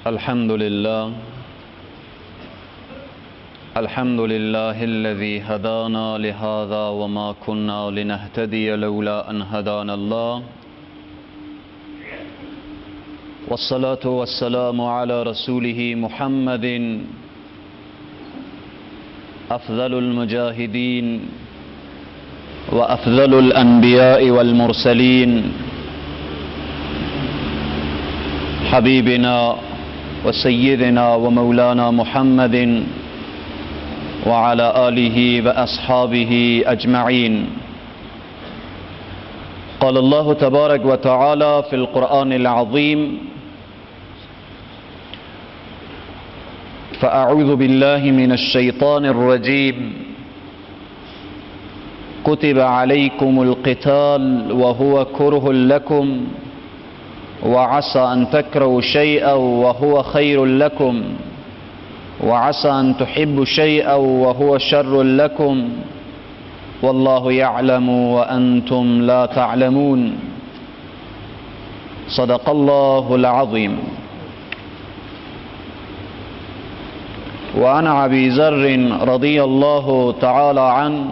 الحمد لله، الحمد لله الذي هدانا لهذا وما كنا لنهتدي لولا أن هدانا الله، والصلاة والسلام على رسوله محمد أفضل المجاهدين وأفضل الأنبياء والمرسلين، حبيبنا وسيدنا ومولانا محمد وعلى آله وأصحابه أجمعين. قال الله تبارك وتعالى في القرآن العظيم: فأعوذ بالله من الشيطان الرجيم، كتب عليكم القتال وهو كره لكم وعسى أن تكرهوا شيئا وهو خير لكم وعسى أن تحبوا شيئا وهو شر لكم والله يعلم وأنتم لا تعلمون. صدق الله العظيم. وعن أبي ذر رضي الله تعالى عنه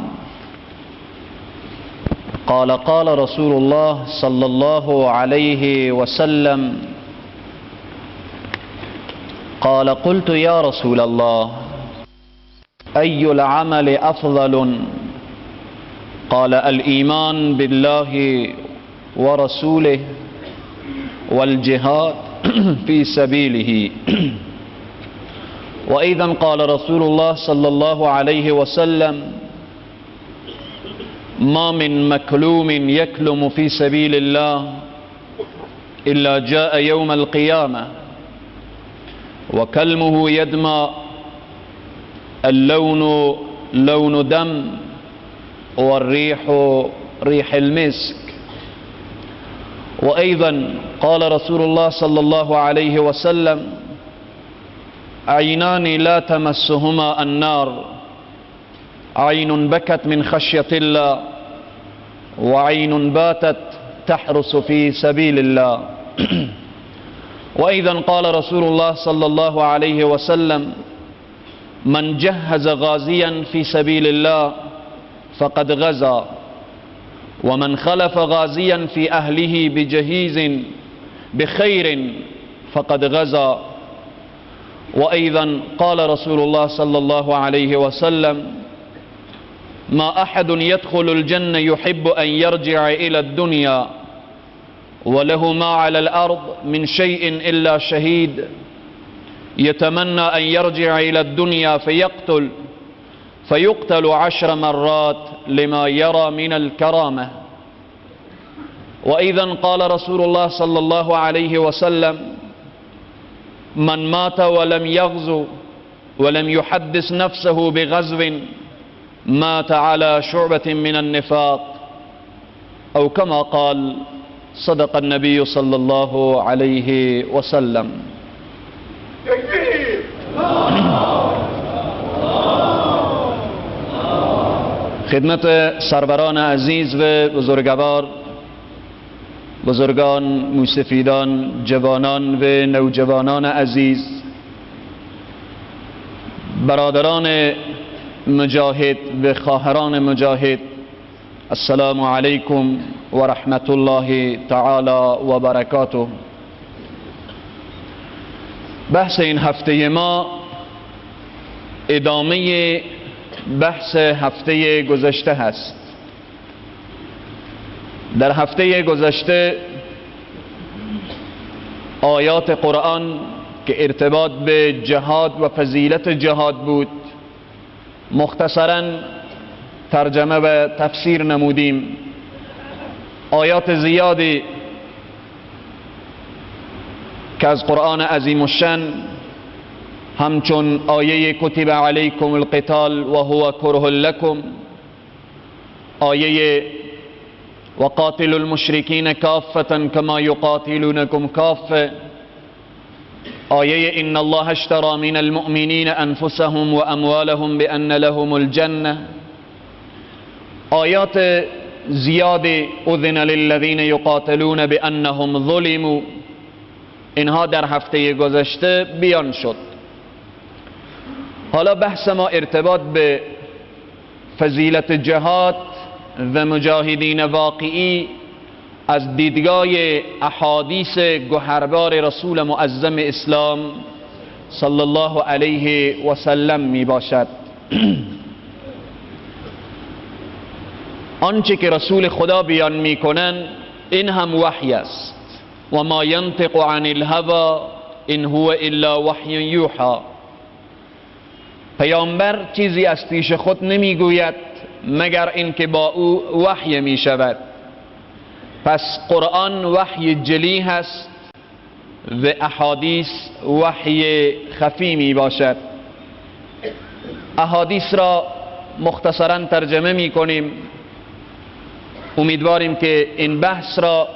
قال: قال رسول الله صلى الله عليه وسلم: قال: قلت يا رسول الله، أي العمل أفضل؟ قال: الإيمان بالله ورسوله والجهاد في سبيله. وأيضا قال رسول الله صلى الله عليه وسلم: ما من مكلوم يكلم في سبيل الله إلا جاء يوم القيامة وكلمه يدمى، اللون لون دم والريح ريح المسك. وأيضا قال رسول الله صلى الله عليه وسلم: عينان لا تمسهما النار، عين بكت من خشية الله، وعين باتت تحرس في سبيل الله. وأيضا قال رسول الله صلى الله عليه وسلم: من جهز غازيا في سبيل الله فقد غزا، ومن خلف غازيا في أهله بجهيز بخير فقد غزا. وأيضا قال رسول الله صلى الله عليه وسلم: ما أحد يدخل الجنة يحب أن يرجع إلى الدنيا وله ما على الأرض من شيء إلا شهيد، يتمنى أن يرجع إلى الدنيا فيقتل 10 مرات لما يرى من الكرامة. وأيضا قال رسول الله صلى الله عليه وسلم: من مات ولم يغزو ولم يحدث نفسه بغزو مات على شعبة من النفاق، أو كما قال صدق النبي صلى الله عليه وسلم. خدمت سروران عزیز و بزرگوار، بزرگان، موسفیدان، جوانان و نوجوانان عزیز، برادران مجاهد و خواهران مجاهد، السلام علیکم و رحمت الله تعالی و برکاته. بحث این هفته ما ادامه بحث هفته گذشته هست. در هفته گذشته آیات قرآن که ارتباط به جهاد و فضیلت جهاد بود مختصراً ترجمه و تفسیر نمودیم. آیات زیادی که از قرآن عظیم الشأن همچون آیه کتب علیکم القتال و هو کره لکم، آیه وقاتل المشرکین کافة کما یقاتلونکم کافة، آیه ان الله اشترى من المؤمنین انفسهم واموالهم بان لهم الجنة، آیات زیاد اذن للذین یقاتلون بانهم ظلموا، اینها در هفته گذشته بیان شد. حالا بحث ما ارتباط به فضیلت جهاد و مجاهدین واقعی از دیدگاه احادیث گوهربار رسول معظم اسلام صلی الله علیه و سلم می باشد. آنچه که رسول خدا بیان می کنند این هم وحی است. و ما ینطق عن الهوى ان هو الا وحی یوحى. پیامبر چیزی از پیش خود نمیگوید مگر اینکه با او وحی می شود. پس قرآن وحی جلی هست و احادیث وحی خفی می باشد. احادیث را مختصرا ترجمه می کنیم. امیدواریم که این بحث را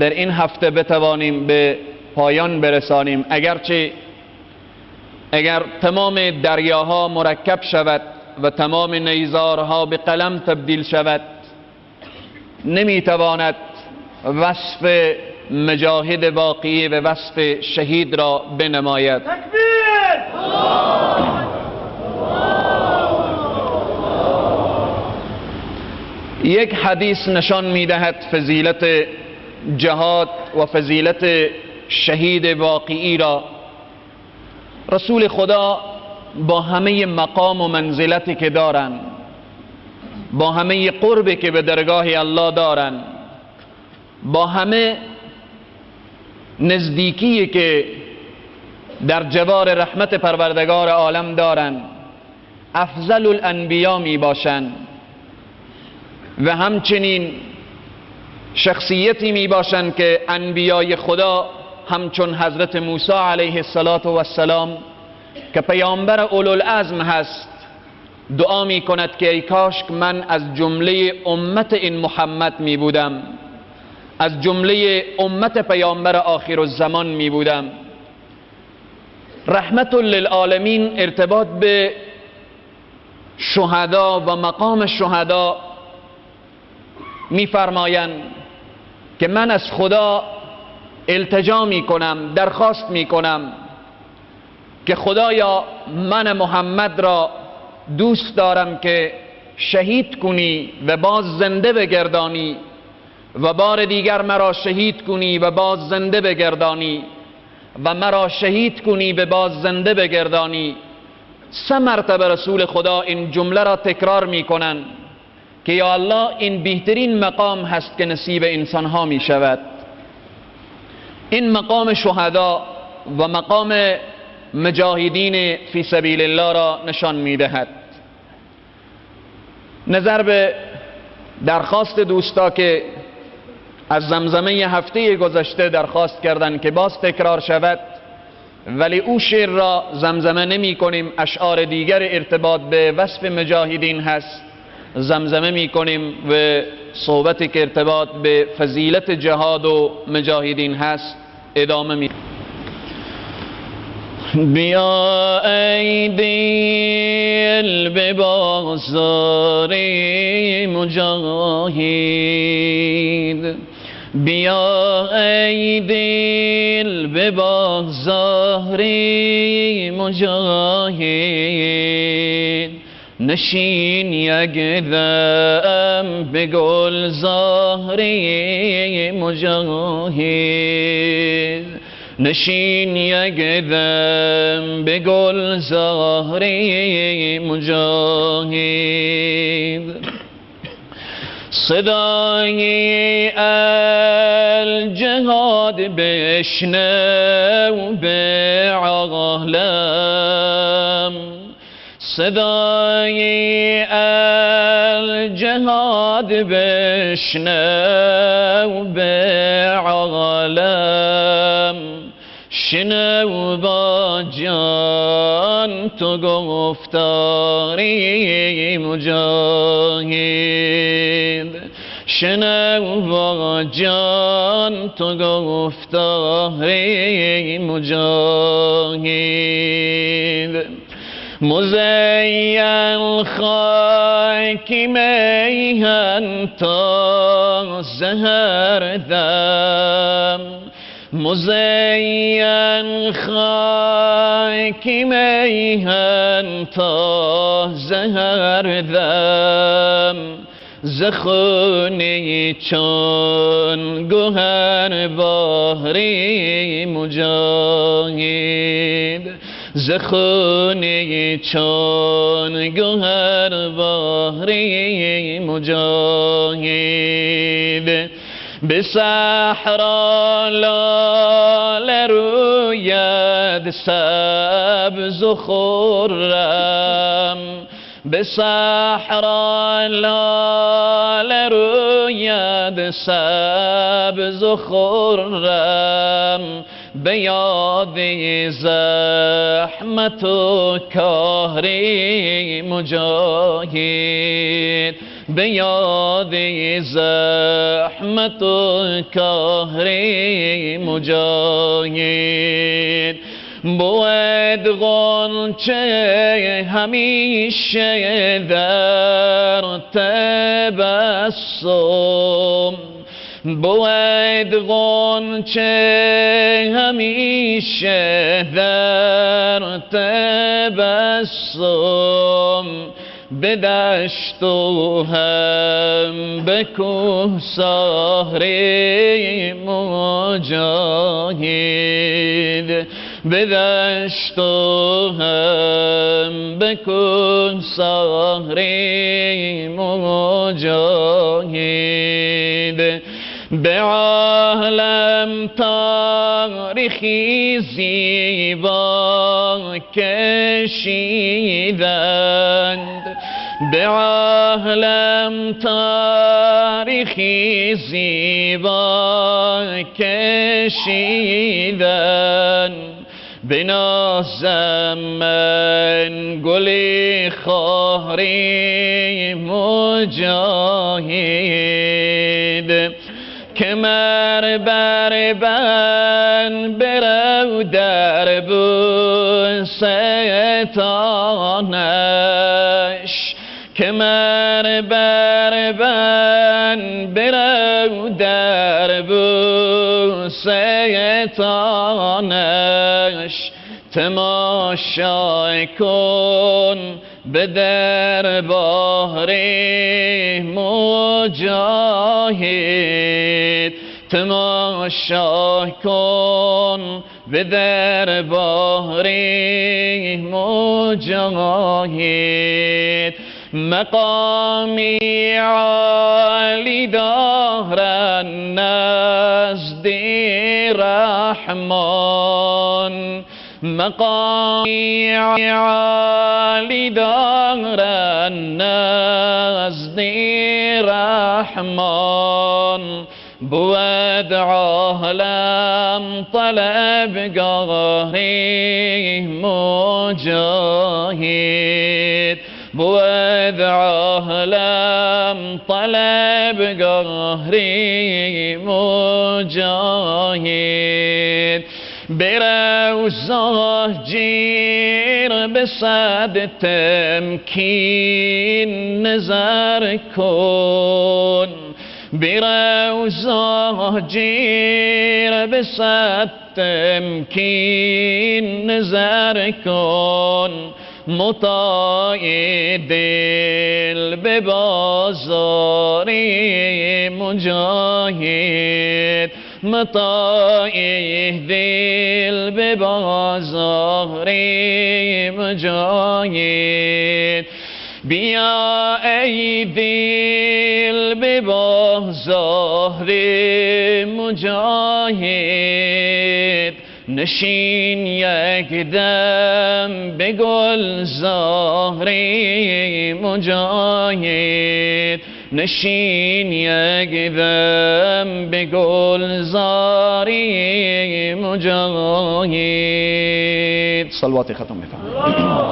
در این هفته بتوانیم به پایان برسانیم. اگرچه اگر تمام دریاها مرکب شود و تمام نیزارها به قلم تبدیل شود، نمیتواند وصف مجاهد واقعی و وصف شهید را بنماید. یک حدیث نشان میدهد فضیلت جهاد و فضیلت شهید واقعی را. رسول خدا با همه مقام و منزلتی که دارند، با همه قربی که به درگاه الله دارند، با همه نزدیکی که در جوار رحمت پروردگار عالم دارند، افضل الانبیا می باشند و همچنین شخصیتی می باشند که انبیای خدا همچون حضرت موسی علیه السلام که پیامبر اولوالعزم هست دعا می کند که ای کاش من از جمله امت این محمد می بودم، از جمله امت پیامبر آخر الزمان می بودم. رحمت للعالمین ارتباط به شهدا و مقام شهدا می فرمایند که من از خدا التجا می کنم، درخواست می کنم که خدایا من محمد را دوست دارم که شهید کنی و باز زنده بگردانی و بار دیگر مرا شهید کنی و باز زنده بگردانی و مرا شهید کنی و باز زنده بگردانی. 3 مرتبه رسول خدا این جمله را تکرار می کنند که یا الله این بهترین مقام هست که نصیب انسان ها می شود. این مقام شهدا و مقام مجاهدین فی سبیل الله را نشان می دهد. نظر به درخواست دوستا که از زمزمه هفته گذشته درخواست کردند که باز تکرار شود، ولی او شعر را زمزمه نمی کنیم، اشعار دیگر ارتباط به وصف مجاهدین هست زمزمه می کنیم و صحبتی که ارتباط به فضیلت جهاد و مجاهدین هست ادامه می. بیا ای دل به بازار مجاهد، بیا ای دل به بازار مجاهد، نشین یک دم به گلزار مجاهد، نشین یک دم به گلزار مجاهد. صدای الجهاد بشنو به عالم، صدای الجهاد بشنو به عالم، شنو با جان تو گفتاری مجاهد، شنو با جان تو گفتاری مجاهد. مزین خاک میهن تا زهر دم، مزین خاک میهن تا زهر دم، ز خونی چون گوهر باری مجاهد، ز خونی چون گوهر باری مجاهد. به صحرا لاله روید سبز و خرم، به صحرا لاله روید سبز و خرم، به یاد زحمت و کاری مجاهد، به یاد زحمت و کاری مجاهد. بود غنچه همیشه در تبسم، بود غنچه همیشه در تبسم، به دشت و هم به کوهساری مجاهد، به دشت و هم به کوهساری مجاهد. به عالم تاریخی زیبا کشیدند، به عالم تاریخی زیبا کشیدند، بنازم من گل خاری مجاهد، کمر بر بند برو در بوستانش، کمر بر بند برو در بوستانش، تماشا کن به دربار مجاهد، تماشا کن به دربار مجاهد. مقامی عالی دارن نزد رحمان، مقامی عالی دارن نزد رحمان، بود عالم طلبگاری مجاهد، بود عالم طلبگاری مجاهد. بروزه جیر به صد تمکین نظر کن، بروزه جیر به صد تمکین نظر کن، مطاع دل به بازار مجاهد، مطاع دل به بازار مجاهد. بیا ای دل به بازار مجاهد، نشین یک دم به گلزار مجاهد، نشین یک دم به گلزار مجاهد. صلوات ختم بفرمایید.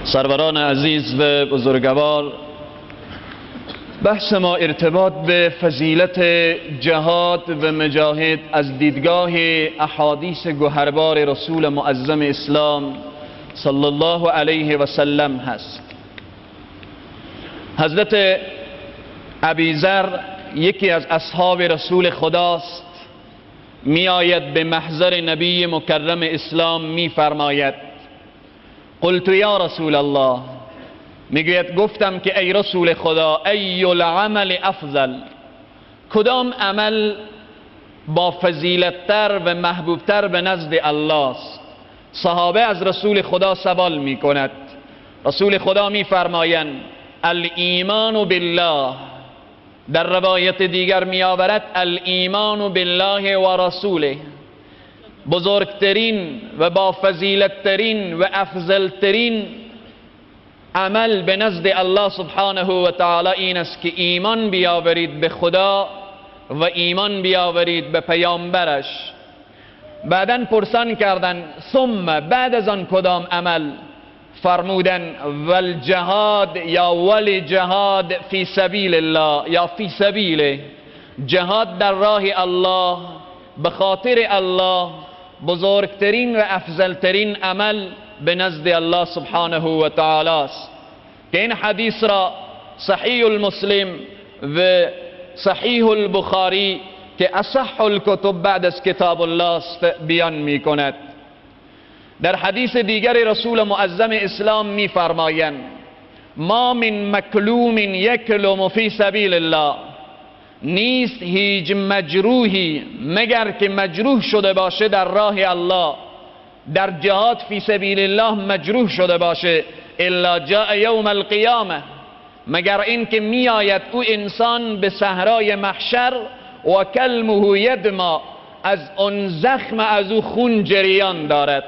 سروران عزیز و بزرگوار، بحث ما ارتباط به فضیلت جهاد و مجاهد از دیدگاه احادیث گوهربار رسول معظم اسلام صلی الله علیه و سلم هست. حضرت ابی ذر یکی از اصحاب رسول خداست، میآید به محضر نبی مکرم اسلام، میفرماید قلت یا رسول الله، میگوید گفتم که ای رسول خدا، ای العمل افضل، کدام عمل با فضیلتتر و محبوبتر به نزد الله است؟ صحابه از رسول خدا سوال میکند. رسول خدا میفرمایند الایمان بالله، در روایت دیگر می آورد الایمان بالله و رسوله، بزرگترین و با فضیلتترین و افضلترین عمل به نزد الله سبحانه و تعالی این است که ایمان بیاورید به خدا و ایمان بیاورید به پیامبرش. بعداً پرسان کردن ثم، بعد از آن کدام عمل؟ فرمودن والجهاد یا ولجهاد فی سبیل الله یا فی سبیله، جهاد در راه الله به خاطر الله بزرگترین و افضلترین عمل به نزد الله سبحانه و تعالی است. که این حدیث را صحیح المسلم و صحیح البخاری که اصح الکتب بعد از کتاب الله است بیان می کند. در حدیث دیگر رسول معظم اسلام می فرمایند ما من مکلوم یکلم فی سبیل الله، نیست هیچ مجروحی مگر که مجروح شده باشه در راه الله، در جهاد فی سبیل الله مجروح شده باشه، الا جاء یوم القیامه، مگر این که می آید او انسان به صحرای محشر و کلمه یدما، از آن زخم از او خون جریان دارد.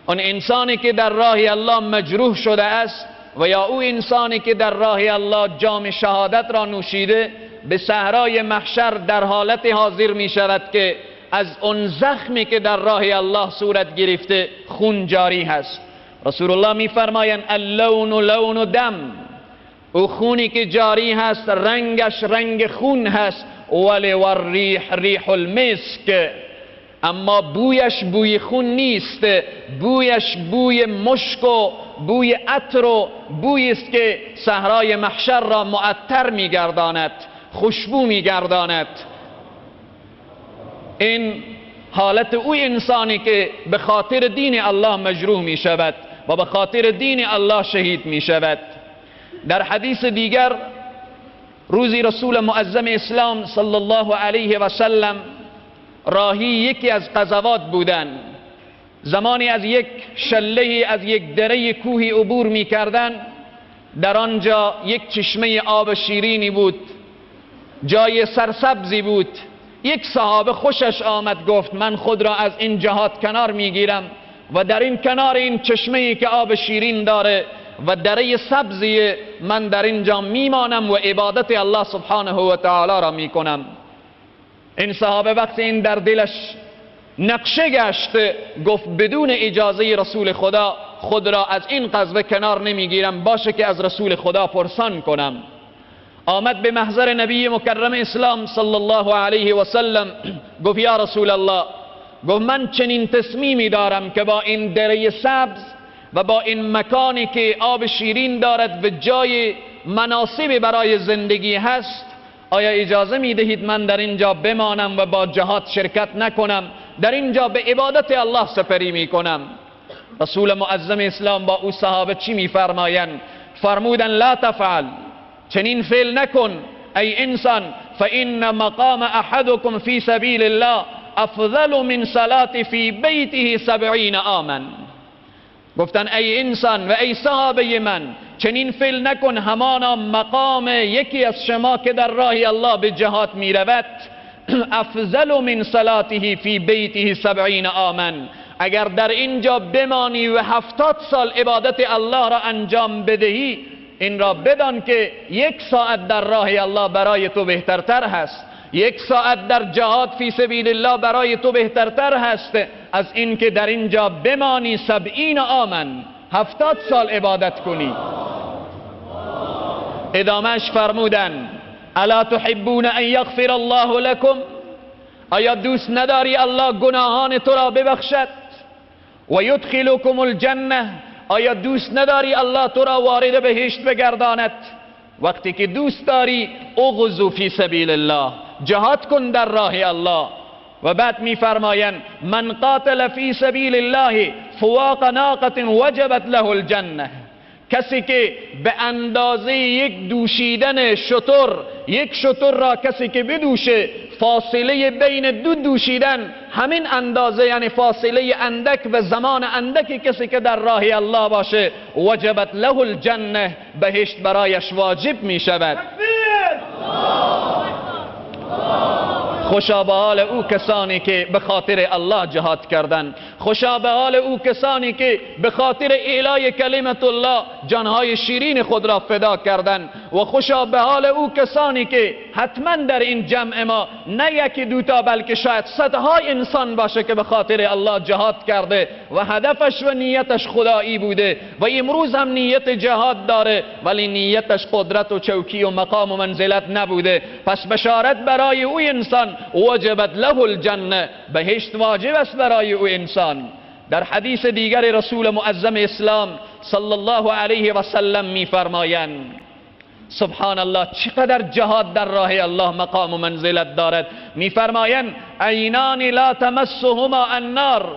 آن انسانی که در راه الله مجروح شده است و یا او انسانی که در راه الله جام شهادت را نوشیده، به صحرای محشر در حالت حاضر می شود که از آن زخمی که در راه الله صورت گرفته خون جاری هست. رسول الله می فرمایند اللون لون دم، او خونی که جاری هست رنگش رنگ خون هست، ولی والریح ریح المسک، اما بویش بوی خون نیست، بویش بوی مشک و بوی عطر و بوی است که صحرای محشر را معطر میگرداند، خوشبو میگرداند. این حالت او انسانی که به خاطر دین الله مجروح می شود و به خاطر دین الله شهید می شود. در حدیث دیگر روزی رسول معظم اسلام صلی الله علیه و سلم راهی یکی از غزوات بودند. زمانی از یک شله، از یک دره کوهی عبور می کردن، در آنجا یک چشمه آب شیرینی بود، جای سرسبزی بود. یک صحابه خوشش آمد، گفت من خود را از این جهات کنار میگیرم و در این کنار این چشمه‌ای که آب شیرین داره و دره سبزی، من در اینجا میمانم و عبادت الله سبحانه و تعالی را میکنم. این صحابه وقتی این در دلش نقشه گشت، گفت بدون اجازه رسول خدا خود را از این قضوه کنار نمیگیرم، باشه که از رسول خدا پرسان کنم. آمد به محضر نبی مکرم اسلام صلی الله علیه و سلم، گفت یا رسول الله، گفت من چنین تصمیمی دارم که با این دره سبز و با این مکانی که آب شیرین دارد و جای مناسبی برای زندگی هست، آیا اجازه می دهید من در اینجا بمانم و با جهاد شرکت نکنم، در اینجا به عبادت الله سپری می کنم؟ رسول معظم اسلام با او صحابه چی می فرمایند؟ فرمودن لا تفعل، چنین فعل نکن ای انسان، فإن مقام احدكم فی سبیل الله افضل من صلاة فی بیته 70 عاما. گفتن ای انسان و ای صحابه من، چنین فعل نکن، همانا مقام یکی از شما که در راه الله به جهاد می رود افضل من صلاته فی بیته 70 عاما. اگر در اینجا بمانی و 70 سال عبادت الله را انجام بدهی، این را بدان که 1 ساعت در راه الله برای تو بهترتر هست، 1 ساعت در جهاد فی سبیل الله برای تو بهترتر هست از اینکه در اینجا بمانی 70 عاما، 70 سال عبادت کنی. ادامهش فرمودن الا تحبون ان یغفر الله لکم، آیا دوست نداری الله گناهان تو را ببخشد؟ و یدخلکم الجنه، آیا دوست نداری الله تو را وارد بهشت بگرداند؟ وقتی که دوست داری اغزو فی سبیل الله، جهاد کن در راه الله. و بعد میفرمایند من قاتل فی سبیل الله فواق ناقة وجبت له الجنه. کسی که به اندازه یک دوشیدن شتر، یک شتر را کسی که بدوشه، فاصله بین دو دوشیدن همین اندازه، یعنی فاصله اندک و زمان اندکی کسی که در راه الله باشه، وجبت له الجنه، بهشت برایش واجب می شود. خوشا به حال او کسانی که به خاطر الله جهاد کردند، خوشا به حال او کسانی که به خاطر اعلای کلمت الله جانهای شیرین خود را فدا کردند، و خوشا به حال او کسانی که حتما در این جمع ما نه یکی دوتا بلکه شاید صدها انسان باشه که به خاطر الله جهاد کرده و هدفش و نیتش خدایی بوده و امروز هم نیت جهاد داره، ولی نیتش قدرت و چوکی و مقام و منزلت نبوده. پس بشارت برای او انسان، وجبت له الجنه، بهشت واجب است برای او انسان. در حدیث دیگر رسول معظم اسلام صلی الله علیه و سلم میفرمایند، سبحان الله چقدر جهاد در راه الله مقام و منزلت دارد. میفرمایند عینان لا تمسهما النار،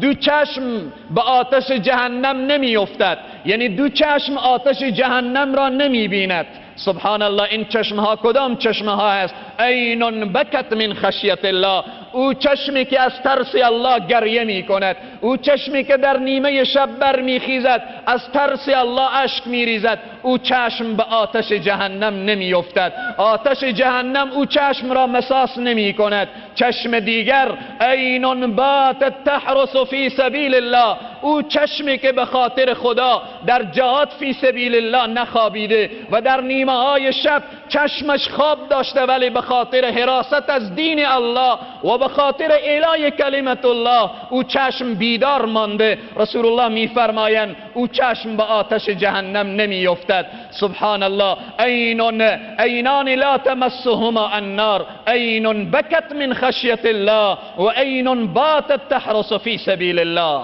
دو چشم به آتش جهنم نمیافتد، یعنی دو چشم آتش جهنم را نمیبیند. سبحان الله، این چشم ها کدام چشم ها است؟ عین بکت من خشیت الله، او چشمی که از ترس الله گریه می کند، او چشمی که در نیمه شب بر می خیزد از ترس الله اشک می ریزد، او چشم به آتش جهنم نمی افتد، آتش جهنم او چشم را مساس نمی کند. چشم دیگر عین باتت تحرس فی سبیل الله، او چشمی که به خاطر خدا در جهاد فی سبیل الله نخوابیده و در نیمه های شب چشمش خواب داشته، ولی به خاطر حراست از دین الله و به خاطر اعلای کلمت الله او چشم بیدار مانده. رسول الله میفرمایند او چشم به آتش جهنم نمیافتد. سبحان الله، عینان لا تمسهما النار، عین بکت من خشیت الله و عین باتت تحرس فی سبیل الله.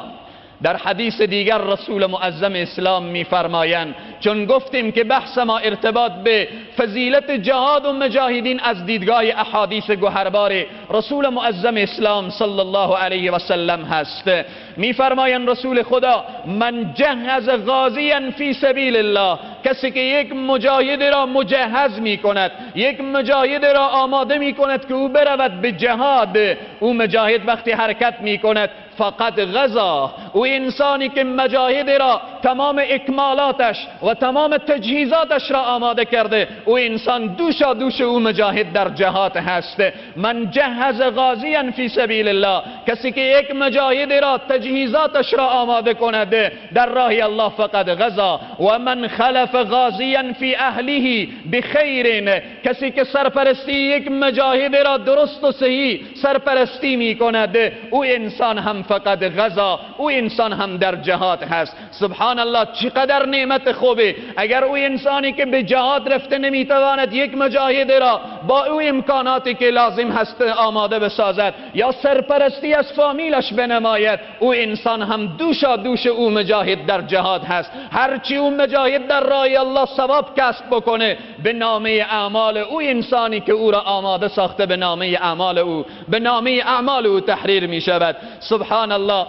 در حدیث دیگر رسول معظم اسلام میفرمایند، چون گفتیم که بحث ما ارتباط به فضیلت جهاد و مجاهدین از دیدگاه احادیث گوهربار رسول معظم اسلام صلی الله علیه و سلم هست، میفرمایند رسول خدا من جهز غازیا فی سبیل الله، کسی که یک مجاهد را مجهز میکند، یک مجاهد را آماده میکند که او برود به جهاد، او مجاهد وقتی حرکت میکند فقط غزا، او انسانی که مجاهد را تمام اکمالاتش و تمام تجهیزاتش را آماده کرده، او انسان دوشا دوش او مجاهد در جهاد هست. من جهز غازیا فی سبیل الله، کسی که یک مجاهد را تجهیزاتش را آماده کند در راه الله فقط غزا. و من خلف غازیا فی اهله بخیر، کسی که سرپرستی یک مجاهد را درست و صحیح سرپرستی می کند، او انسان هم فقط غزا، او انسان هم در جهاد هست. سبحان الله چقدر نعمت خوبه اگر او انسانی که به جهاد رفته نمیتواند یک مجاهد را با او امکاناتی که لازم هست آماده بسازد یا سرپرستی از فامیلش بنماید، او انسان هم دوشا دوش او مجاهد در جهاد هست. هرچی او مجاهد در راه الله ثواب کسب بکنه به نامه اعمال او انسانی که او را آماده ساخته، به نامه اعمال او، به نامه اعمال او تحریر می شود. سبحان الله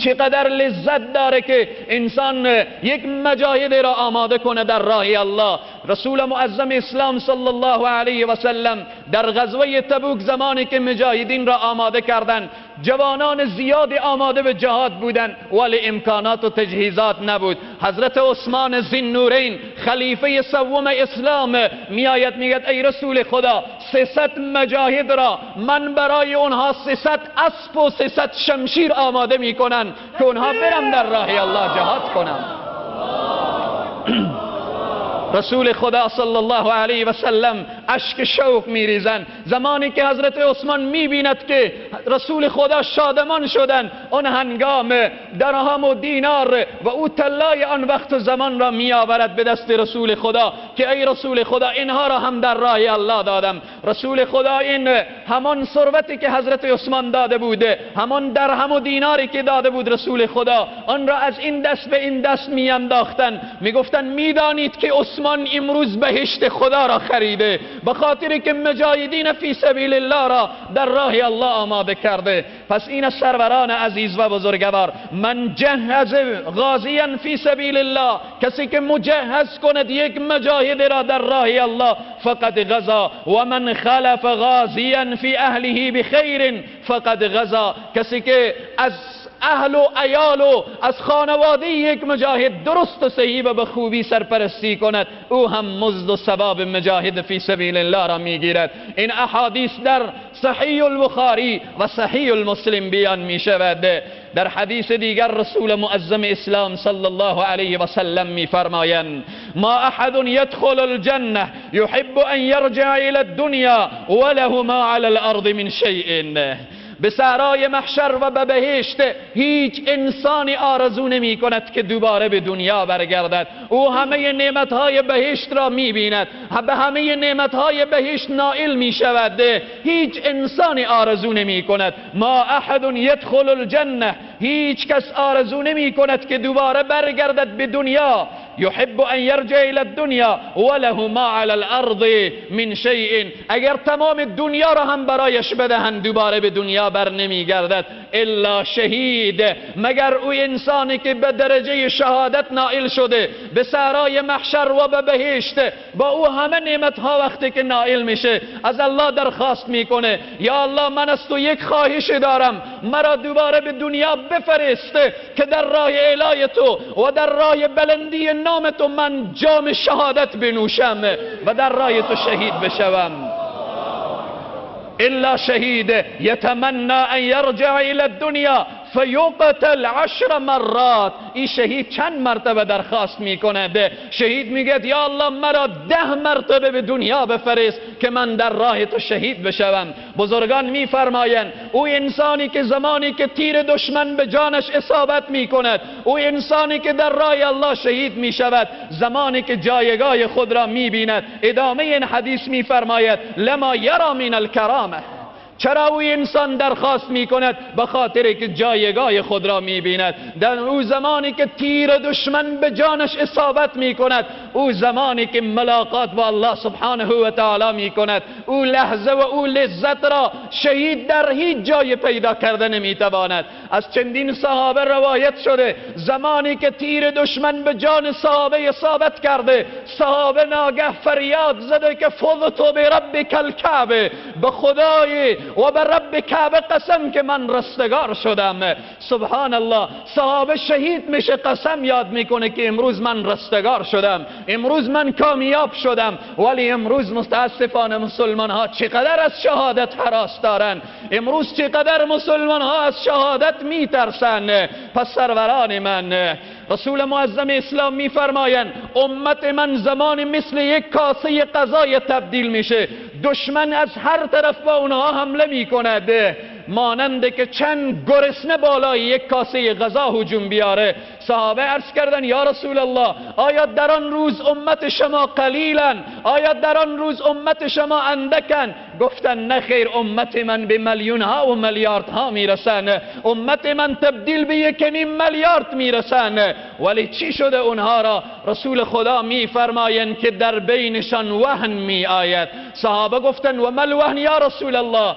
چقدر لذت داره که انسان یک مجاهد را آماده کنه در راه الله. رسول معظم اسلام صلی الله علیه و سلم در غزوه تبوک زمانی که مجاهدین را آماده کردند، جوانان زیادی آماده به جهاد بودند ولی امکانات و تجهیزات نبود. حضرت عثمان ذی‌النورین خلیفه سوم اسلام میآید میگه ای رسول خدا، 300 مجاهد را من برای اونها 300 اسب و 300 شمشیر آماده میکنن که اونها برم در راه الله جهاد کنم. رسول خدا صلی الله علیه و سلم اشک شوق میریزن. زمانی که حضرت عثمان میبیند که رسول خدا شادمان شدن، آن هنگام درهم و دینار و او طلای آن وقت و زمان را میآورد به دست رسول خدا که ای رسول خدا اینها را هم در راه الله دادم. رسول خدا این همان ثروتی که حضرت عثمان داده بوده، همان درهم و دیناری که داده بود رسول خدا، آن را از این دست به این دست میانداختن، میگفتن میدانید که عثمان امروز بهشت خدا را خریده، به خاطر که مجاهدین فی سبیل الله را در راه الله آماده کرده. پس این سروران عزیز و بزرگوار، من جهز غازیا فی سبیل الله، کسی که مجهز کند یک مجاهد را در راه الله، فقد غزا، و من خلف غازیا فی اهله بخیر فقد غزا، کسی که از اهل و عیال و از خانواده یک مجاهد درست و صحیح و به خوبی سرپرستی کند، او هم مزد و ثواب مجاهد فی سبیل الله را میگیرد. این احادیث در صحیح البخاری و صحیح المسلم بیان می شود. در حدیث دیگر رسول معظم اسلام صلی الله علیه و سلم می فرمایند ما احد يدخل الجنة يحب ان يرجع الى الدنيا وله ما على الارض من شيء. به صحرای محشر و به بهشت هیچ انسانی آرزو نمی کند که دوباره به دنیا برگردد. او همه نعمتهای بهشت را می بیند، به همه نعمتهای بهشت نائل می شود. هیچ انسانی آرزو نمی کند. ما احد یدخل الجنه، هیچ کس آرزو نمی کند که دوباره برگردد به دنیا. يحب ان يرجع الى الدنيا وله ما على الارض من شيء، اگر تمام دنیا را هم برایش بدهند دوباره به دنیا بر نمی گردد. الا شهید، مگر او انسانی که به درجه شهادت نائل شده، به صحرای محشر و به بهشت، با او همه نعمت ها وقتی که نائل میشه از الله درخواست میکنه یا الله من از تو یک خواهش دارم، مرا دوباره به دنیا بفرست که در راه اعلای تو و در راه بلندی نام تو من جام شهادت بنوشم و در راه تو شهید بشوم. الا شهید یتمنى ان یرجع الى الدنیا فیقتل 10 مرات. این شهید چند مرتبه درخواست میکند؟ شهید میگه یا الله مرا 10 مرتبه به دنیا بفرست که من در راه تو شهید بشوم. بزرگان میفرمایند او انسانی که زمانی که تیر دشمن به جانش اصابت میکند، او انسانی که در راه الله شهید میشود، زمانی که جایگاه خود را میبیند، ادامه این حدیث میفرماید لما یرا من الکرامه. چرا او انسان درخواست میکند؟ به خاطر که جایگاه خود را میبیند. در او زمانی که تیر دشمن به جانش اصابت میکند، او زمانی که ملاقات با الله سبحانه و تعالی میکند، او لحظه و او لذت را شهید در هیچ جای پیدا کرده نمیتواند. از چندین صحابه روایت شده زمانی که تیر دشمن به جان صحابه اصابت کرده، صحابه ناگه فریاد زده که فضت بربک الکعبه، به خدای و به رب کعبه قسم که من رستگار شدم. سبحان الله، صحابه شهید میشه، قسم یاد میکنه که امروز من رستگار شدم، امروز من کامیاب شدم. ولی امروز متاسفانه مسلمان ها چقدر از شهادت هراس دارن، امروز چقدر مسلمان ها از شهادت میترسن. پس سروران من، رسول معظم اسلام میفرمایند امت من زمان مثل یک کاسه غذای تبدیل میشه، دشمن از هر طرف با اونها حمله میکند، مانند که چند گرسنه بالای یک کاسه غذا هجوم بیاره. صحابه عرض کردن یا رسول الله آیا در آن روز امت شما قلیلن؟ آیا در آن روز امت شما اندکن؟ گفتن نه خیر، امت من به میلیون ها و میلیارد ها میرسن، امت من تبدیل به 1.5 میلیارد میرسن. ولی چی شده اونها را؟ رسول خدا میفرمایند که در بینشان وهن می آید. صحابه گفتن و ما الوهن یا رسول الله؟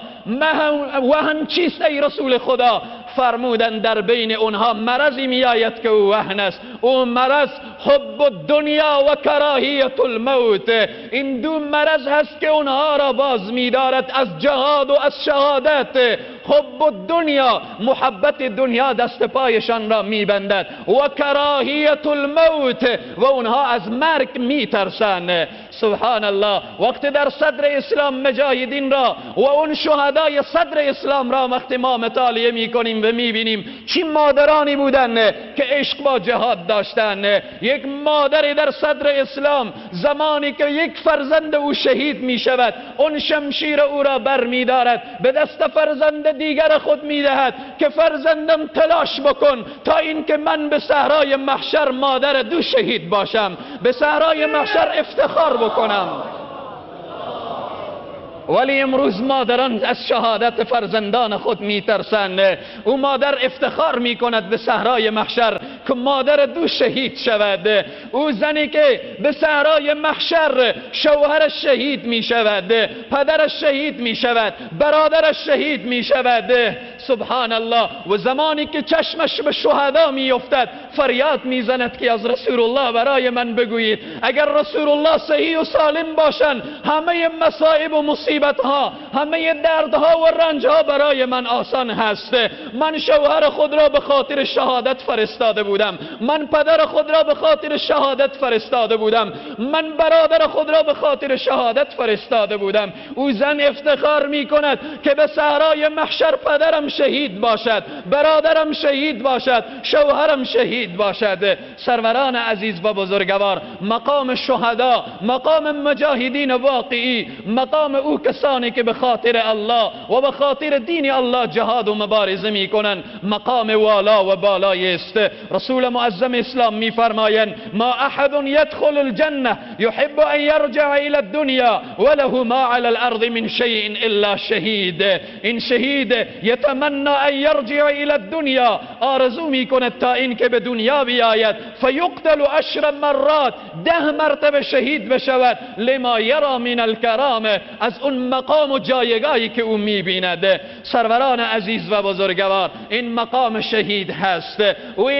وهن چیست ای رسول خدا؟ فرمودن در بین اونها مرضی می آید که او وهن است. او مرض حب الدنیا و کراهیت الموت، این دو مرض هست که اونها را باز می دارد از جهاد و از شهادت. حب الدنیا، محبت دنیا دست پایشان را می بندد، و کراهیت الموت، و اونها از مرگ می ترسند. سبحان الله، وقتی در صدر اسلام مجاهدین را و اون شهدای صدر اسلام را وقتی ما مطالعه میکنیم و میبینیم چی مادرانی بودن که عشق با جهاد داشتن. یک مادر در صدر اسلام زمانی که یک فرزند او شهید میشود، اون شمشیر او را بر میدارد، به دست فرزند دیگر خود میدهد که فرزندم تلاش بکن تا اینکه من به صحرای محشر مادر دو شهید باشم، به صحرای محشر افتخار بکنم. ولی امروز مادران از شهادت فرزندان خود میترسند. او مادر افتخار میکند به صحرای محشر که مادر دو شهید شود. او زنی که به صحرای محشر شوهرش شهید میشود، پدرش شهید میشود، برادرش شهید میشود. سبحان الله. و زمانی که چشمش به شهدا میافتد فریاد میزند که از رسول الله برای من بگویید اگر رسول الله صحیح و سالم باشند همه مصائب و مصیبت ها، همه دردها و رنجها برای من آسان هست. من شوهر خود را به خاطر شهادت فرستاده بودم، من پدر خود را به خاطر شهادت فرستاده بودم، من برادر خود را به خاطر شهادت فرستاده بودم. او زن افتخار می کند که به صحرای محشر پدرم شهید باشد، برادرم شهید باشد، شوهرم شهید باشد. سروران عزیز و بزرگوار، مقام شهدا، مقام مجاهدین واقعی، مقام او کسانی که به خاطر الله و به خاطر دین الله جهاد و مبارزه میکنند، مقام والا و بالای است. رسول معظم اسلام میفرمایند ما احد يدخل الجنه يحب ان يرجع الى الدنيا وله ما على الارض من شيء الا شهید. این شهید یتمنى ان يرجع الى الدنيا، آرزو میکند تا اینکه به دنیا بیاید، فیقتل 10 مرات، 10 مرتبه شهید بشود، لما یرا من الکرامه، از اون مقام و جایگاهی که او میبیند. سروران عزیز و بزرگوار، این مقام شهید هست. او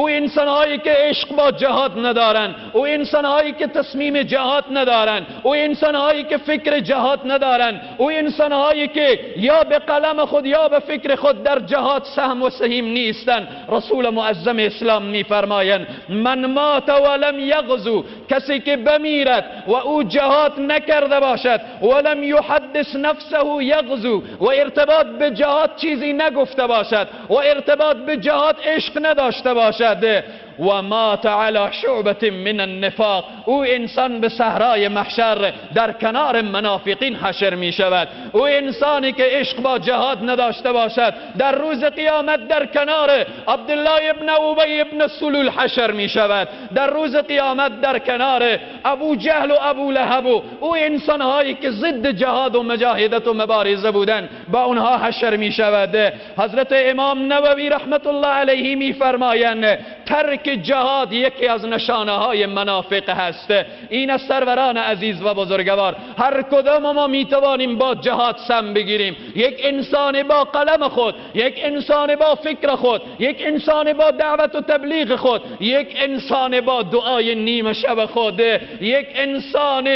انسانهایی که عشق با جهاد ندارن، او انسانهایی که تصمیم جهاد ندارن، او انسانهایی که فکر جهاد ندارن، او انسانهایی که یا به قلم خود یا به فکر خود در جهاد سهم و سهیم نیستن. رسول معظم اسلام میفرمایند من مات ولم یغزو، کسی که بمیرد و او جهاد نکرده باشد، ولم یحدث نفسه یغزو، و ارتباط به جهاد چیزی نگفته باشد و ارتباط به جهاد عشق نداشته باشد، و مات علی شعبة من النفاق، او انسان به صحرای محشر در کنار منافقین حشر می شود. او انسانی که عشق با جهاد نداشته باشد در روز قیامت در کنار عبدالله ابن ابی ابن سلول حشر می شود، در روز قیامت در کنار ابو جهل و ابو لهب و او انسانهایی که ضد جهاد و مجاهدت و مبارزه بودند با اونها حشر می شود. حضرت امام نووی رحمت الله علیه می فرمایند ترک جهاد یکی از نشانه های منافق هست. این از سروران عزیز و بزرگوار، هر کدام ما می توانیم با جهاد سم بگیریم. یک انسان با قلم خود، یک انسان با فکر خود، یک انسان با دعوت و تبلیغ خود، یک انسان با دعای نیمه شب خود، یک انسان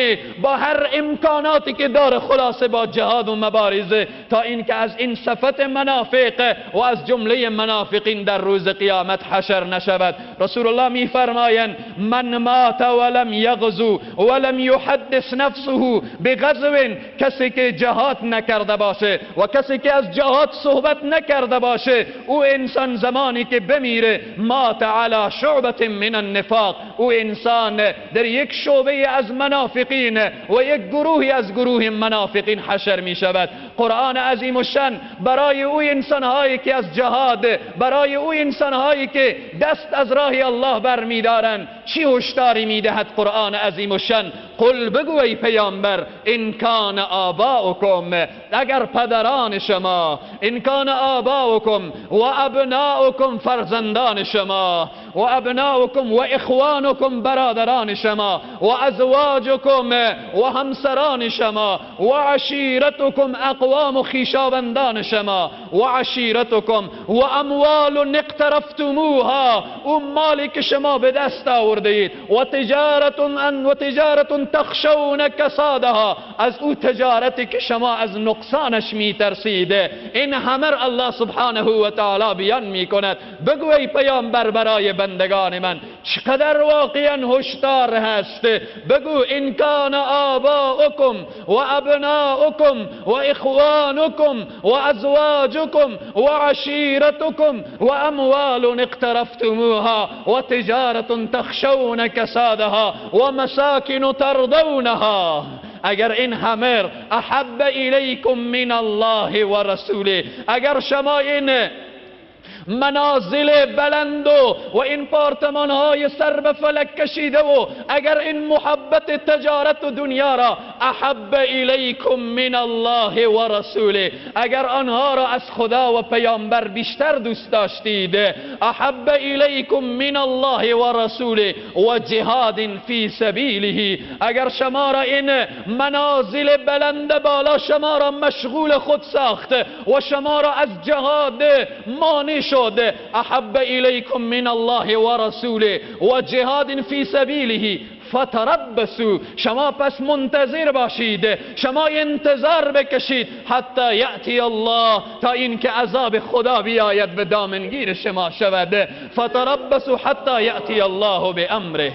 با هر امکاناتی که داره، خلاصه با جهاد و مبارزه، تا اینکه از این صفت منافق و از جمله منافقین در روز قیامت حشر نشود. رسول الله می فرمایند من مات ولم یغزو ولم یحدث نفسه بغزو، کسی که جهاد نکرده باشه و کسی که از جهاد صحبت نکرده باشه، او انسان زمانی که بمیره مات علی شعبة من النفاق، او انسان در یک شعبه از منافقین و یک گروهی از گروه منافقین حشر می شود. قرآن عظیم الشان برای او انسانهایی که از جهاد، برای او انسانهایی که دست از راه الله برمیدارند چی هشداری میدهد قرآن عظیم الشان؟ قل، بگو ای پیامبر، ان کان آباؤکم، اگر پدران شما، ان کان آباؤکم و ابناؤکم، فرزندان شما، و ابناؤکم و اخوانکم، برادران شما، و ازواجکم و همسران شما، و عشیرتکم، اقوام و خویشاوندان شما، و عشیرتکم و اموال اقترفتموها، اون مالی که شما به دست آورده اید، و تجارت تخشون کسادها، از او تجارتی که شما از نقصانش میترسید. این همه الله سبحانه و تعالی بیان میکند. بگو ای پیامبر برای بندگان من چقدر واقعا هشدار هست. بگو ان کان آباؤکم و ابناؤکم و اخوانکم و ازواجکم و عشیرتکم و اموال اقترفتموها و تجارت تخشون کسادها و مساکن ترضونها، اگر این همه احب الیکم من الله و رسوله، اگر شما این منازل بلند و این پارتمان های سر به فلک کشیده و اگر این محبت تجارت و دنیا را احب الیکم من الله و رسوله، اگر آنها را از خدا و پیامبر بیشتر دوست داشتید، احب الیکم من الله و رسوله و جهاد فی سبیله، اگر شما را این منازل بلند بالا شما را مشغول خود ساخت و شما را از جهاد مانع شد، احب الیکم من الله و رسوله و جهاد فی سبیله فتربصوا، شما پس منتظر باشید، شما انتظار بکشید حتی یأتی الله، تا اینکه عذاب خدا بیاید به دامنگیر شما شود. فتربصوا حتی یأتی الله بامره.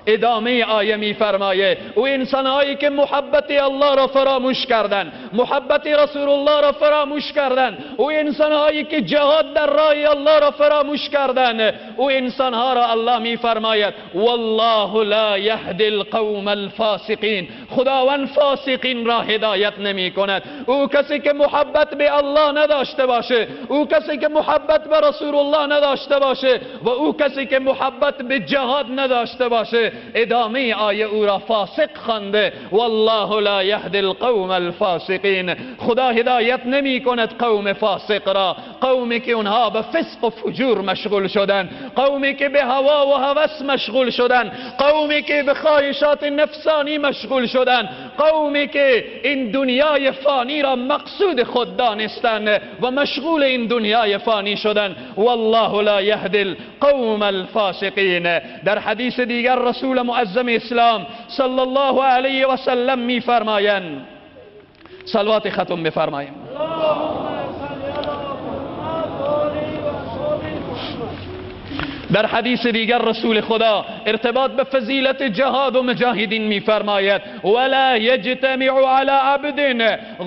ادامه آیه می فرمایه او انسانهایی که محبت الله را فراموش کردن، محبت رسول الله را فراموش کردن، او انسانهایی که جهاد در راه الله را فراموش کردن، او انسانها را الله می فرماید والله لا یهدی القوم الفاسقین، خداوند فاسقین را هدایت نمی کند. او کسی که محبت به الله نداشته باشه، او کسی که محبت به رسول الله نداشته باشه و او کسی که محبت به جهاد نداشته باشه، ادامه آیه او را فاسق خوانده. والله لا یهدی القوم الفاسقین، خدا هدایت نمی کند قوم فاسق را، قومی که اونها به فسق و فجور مشغول شدن، قومی که به هوا و هوس مشغول شدن، قومی که به خواهشات نفسانی مشغول شدن، قومی که این دنیای فانی را مقصود خود دانستن و مشغول این دنیای فانی شدن. والله لا یهدی القوم الفاسقین. در حدیث دیگر رسول معظم اسلام صلی الله علیه و سلم می فرمایند، صلوات ختم بفرماییم. در حدیث دیگر رسول خدا ارتباط به فضیلت جهاد و مجاهدین می‌فرماید ولا یجتمع علی عبد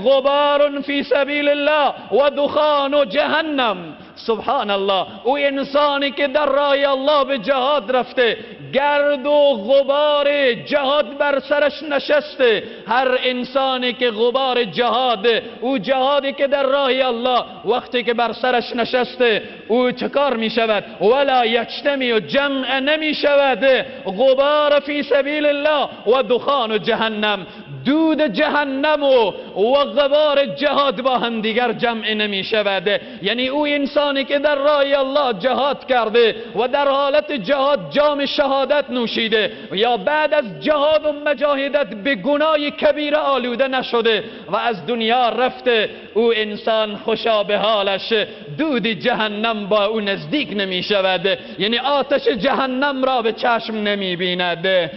غبار فی سبیل الله و دخان جهنم. سبحان الله، او انسانی که در راه الله به جهاد رفته، گرد و غبار جهاد بر سرش نشسته. هر انسانی که غبار جهاد، او جهادی که در راه الله وقتی که بر سرش نشسته، او چکار می شود؟ ولا یجتمع، جمع نمی شود غبار فی سبیل الله و دخان جهنم، دود جهنم و غبار جهاد با هم دیگر جمع نمی شود. یعنی او انسانی که در راه الله جهاد کرده و در حالت جهاد جام شهادت نوشیده یا بعد از جهاد و مجاهدت به گناه کبیره آلوده نشده و از دنیا رفته، او انسان خوشا به حالش، دود جهنم با او نزدیک نمی شود، یعنی آتش جهنم را به چشم نمی بیند.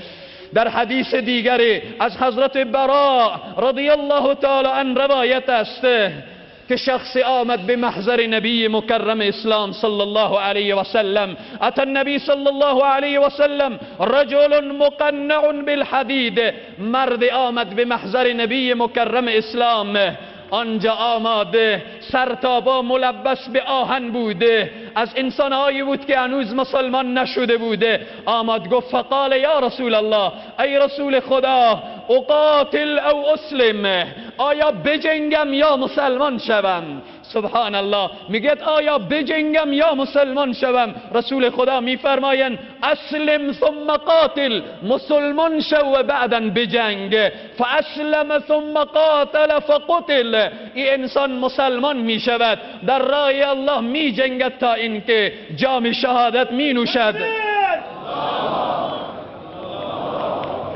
در حدیث دیگری از حضرت براء رضی الله تعالی عنه روایت است که شخص آمد به محضر نبی مکرم اسلام صلی الله علیه و سلم. اتى النبی صلی الله علیه و سلم رجل مقنع بالحدید، مرد آمد به محضر نبی مکرم اسلام، آنجا آماده سرتابا ملبس به آهن بوده، از انسانهایی بود که هنوز مسلمان نشده بوده. آمد گفت فقال یا رسول الله، ای رسول خدا، اقاتل او اسلم، آیا بجنگم یا مسلمان شوم؟ سبحان الله، میگه آیا بجنگم یا مسلمان شوم؟ رسول خدا میفرمایند اسلم ثم قاتل، مسلمان شو و بعدا بجنگ. فاسلم ثم قاتل فقتل، این انسان مسلمان میشود، در راه الله میجنگد تا اینکه جام شهادت مینوشد.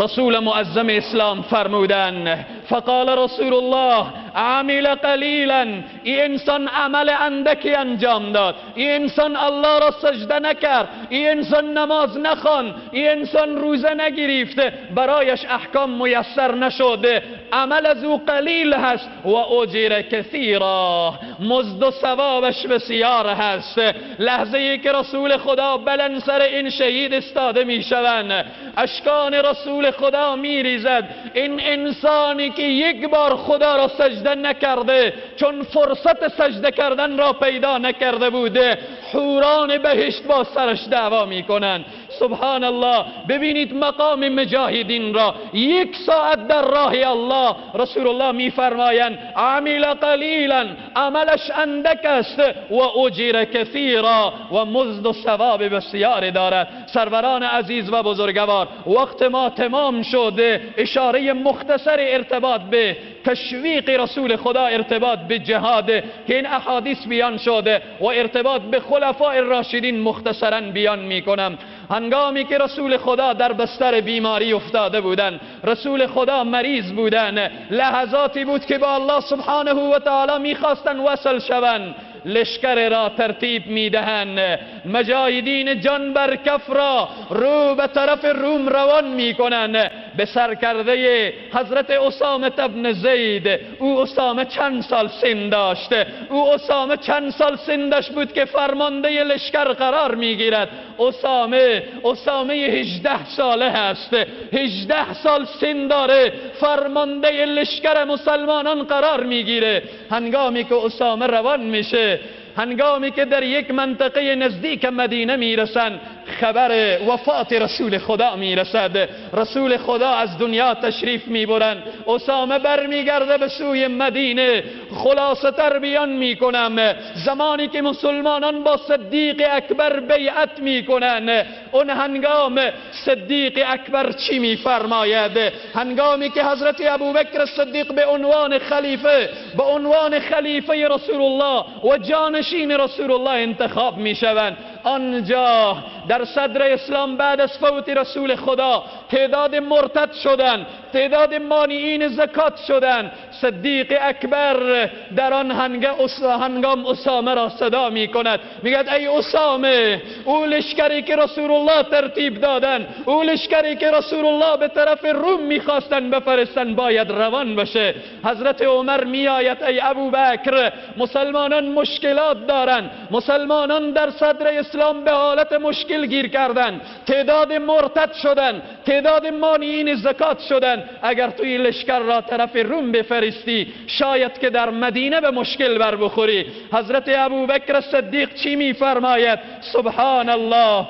رسول معظم اسلام فرمودن فقال رسول الله عمل قلیلا، این انسان عمل اندکی انجام داد، این انسان الله را سجده نکرد، این انسان نماز نخواند، این انسان روزه نگرفت، برایش احکام میسر نشده، عمل از او قلیل هست و اجر کثیرا، مزد و ثوابش بسیار هست. لحظه ای که رسول خدا بلند سر این شهید استاده میشوند، اشکان رسول خدا میریزد. این انسانی که یک بار خدا را سجده نکرده، چون فرصت سجده کردن را پیدا نکرده بوده، حوران بهشت با سرش دعوا میکنند. سبحان الله. ببینید مقام مجاهدین را، یک ساعت در راه الله، رسول الله میفرمایند عمل قلیلا، عملش اندک است و اجر کثیرا، و مزد و ثواب بسیار دارد. سروران عزیز و بزرگوار، وقت ما تمام شده. اشاره مختصر ارتباط به تشویق رسول خدا، ارتباط به جهاد که این احادیث بیان شده و ارتباط به خلفاء راشدین مختصرا بیان میکنم. هنگامی که رسول خدا در بستر بیماری افتاده بودند، رسول خدا مریض بودند، لحظاتی بود که با الله سبحانه و تعالی میخواستند وصل شوند، لشکر را ترتیب میدهند، مجاهدین جان بر کف را رو به طرف روم روان میکنند، به سرکرده حضرت اسامه ابن زید. او اسامه چند سال سن داشت؟ او اسامه چند سال سن داشت بود که فرمانده لشکر قرار میگیرد. اسامه 18 ساله هست، 18 سال سن داره، فرمانده لشکر مسلمانان قرار میگیره. هنگامی که اسامه روان میشه، هنگامی که در یک منطقه نزدیک مدینه میرسن، خبر وفات رسول خدا میرسد. رسول خدا از دنیا تشریف میبرند. اسامه برمیگرده به سوی مدینه. خلاصه تر بیان میکنم، زمانی که مسلمانان با صدیق اکبر بیعت میکنن، اون هنگام صدیق اکبر چی میفرماید؟ هنگامی که حضرت ابوبکر صدیق به عنوان خلیفه، به عنوان خلیفه رسول الله و جانشین رسول الله انتخاب میشوند، آنجا در صدر اسلام بعد از فوت رسول خدا تعداد مرتد شدن، تعداد مانعین زکات شدن. صدیق اکبر در آن هنگام اسامه را صدا می کند، میگد ای اسامه، او لشکری که رسول الله ترتیب دادن، او لشکری که رسول الله به طرف روم میخواستن بفرستن، باید روان بشه. حضرت عمر میآید، ای ابوبکر، مسلمانان مشکلات دارن، مسلمانان در صدر اسلام به حالت مشکل گیر کردن، تعداد مرتد شدن، تعداد مانعین زکات شدن، اگر توی لشکر را طرف روم بفرستی شاید که در مدینه به مشکل بر بخوری. حضرت ابوبکر صدیق چی میفرماید؟ سبحان الله.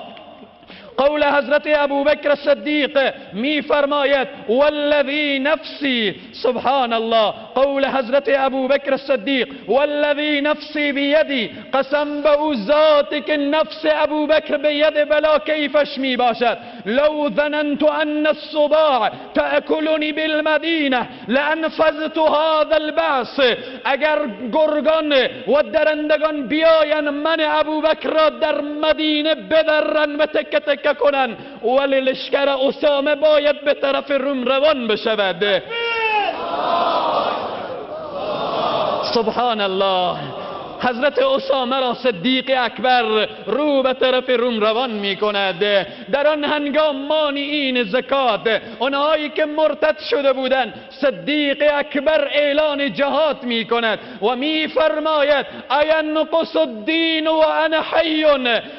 قول حضرت ابوبکر صدیق می فرماید والذی نفسی، سبحان الله، قول حضرت ابوبکر صدیق والذی نفسی بیدی، قسم به او ذاتی که نفس ابوبکر به ید بلا کیفش می باشد، لو ظننت ان الصباع تأکلنی بالمدینه لانفذت هذا البعث، اگر گرگان و درندگان بیاین من ابوبکر را در مدینه بدرن و تکه تکه کنن، ولی لشکر اسامه باید به طرف روم روان بشود. سبحان الله. حضرت اسامه را صدیق اکبر رو به طرف روم روان می کند. در آن هنگام مانعین زکات، آنهایی که مرتد شده بودند، صدیق اکبر اعلان جهاد می کند و می فرماید اینقص الدین و انا حی،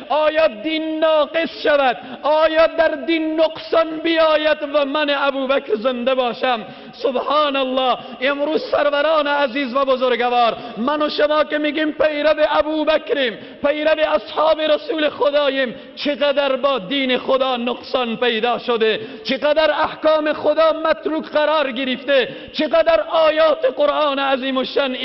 آیا دین ناقص شود، آیا در دین نقصان بیاید و من ابوبکر زنده باشم؟ سبحان الله. امروز سروران عزیز و بزرگوار، من و شما که میگیم پیرو ابوبکریم، پیرو اصحاب رسول خداییم، چقدر با دین خدا نقصان پیدا شده، چقدر احکام خدا متروک قرار گرفته، چقدر آیات قرآن عظیم الشان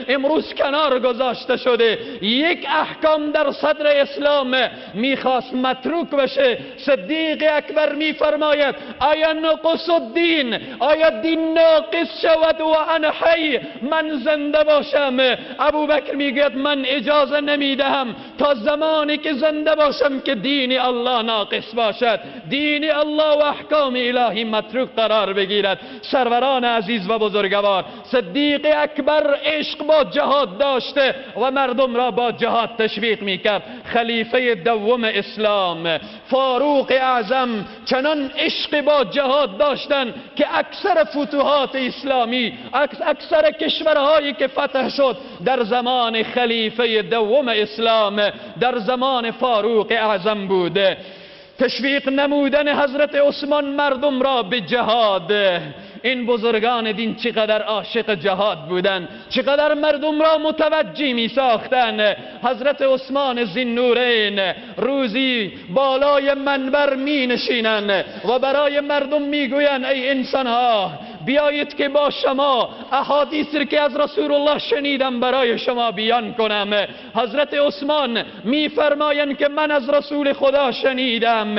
امروز کنار گذاشته شده. یک احکام در صدر اسلام میخواست متروک بشه، صدیق اکبر میفرماید آیا نقص الدین، آیا باید دین ناقص شود و انا حی، من زنده باشم. ابوبکر میگوید من اجازه نمیدهم تا زمانی که زنده باشم که دین الله ناقص باشد، دین الله و احکام الهی متروک قرار بگیرد. سروران عزیز و بزرگوار، صدیق اکبر عشق با جهاد داشته و مردم را با جهاد تشویق میکرد. خلیفه دوم اسلام فاروق اعظم چنان عشق با جهاد داشتن که اکثر فتوحات اسلامی، اکثر کشورهایی که فتح شد در زمان خلیفه دوم اسلام، در زمان فاروق اعظم بوده. تشویق نمودن حضرت عثمان مردم را به جهاد. این بزرگان دین چقدر عاشق جهاد بودن، چقدر مردم را متوجه می ساختن. حضرت عثمان ذی‌النورین روزی بالای منبر می نشینن و برای مردم می گویند ای انسان ها، بیایید که با شما احادیث که از رسول الله شنیدم برای شما بیان کنم. حضرت عثمان میفرمایند که من از رسول خدا شنیدم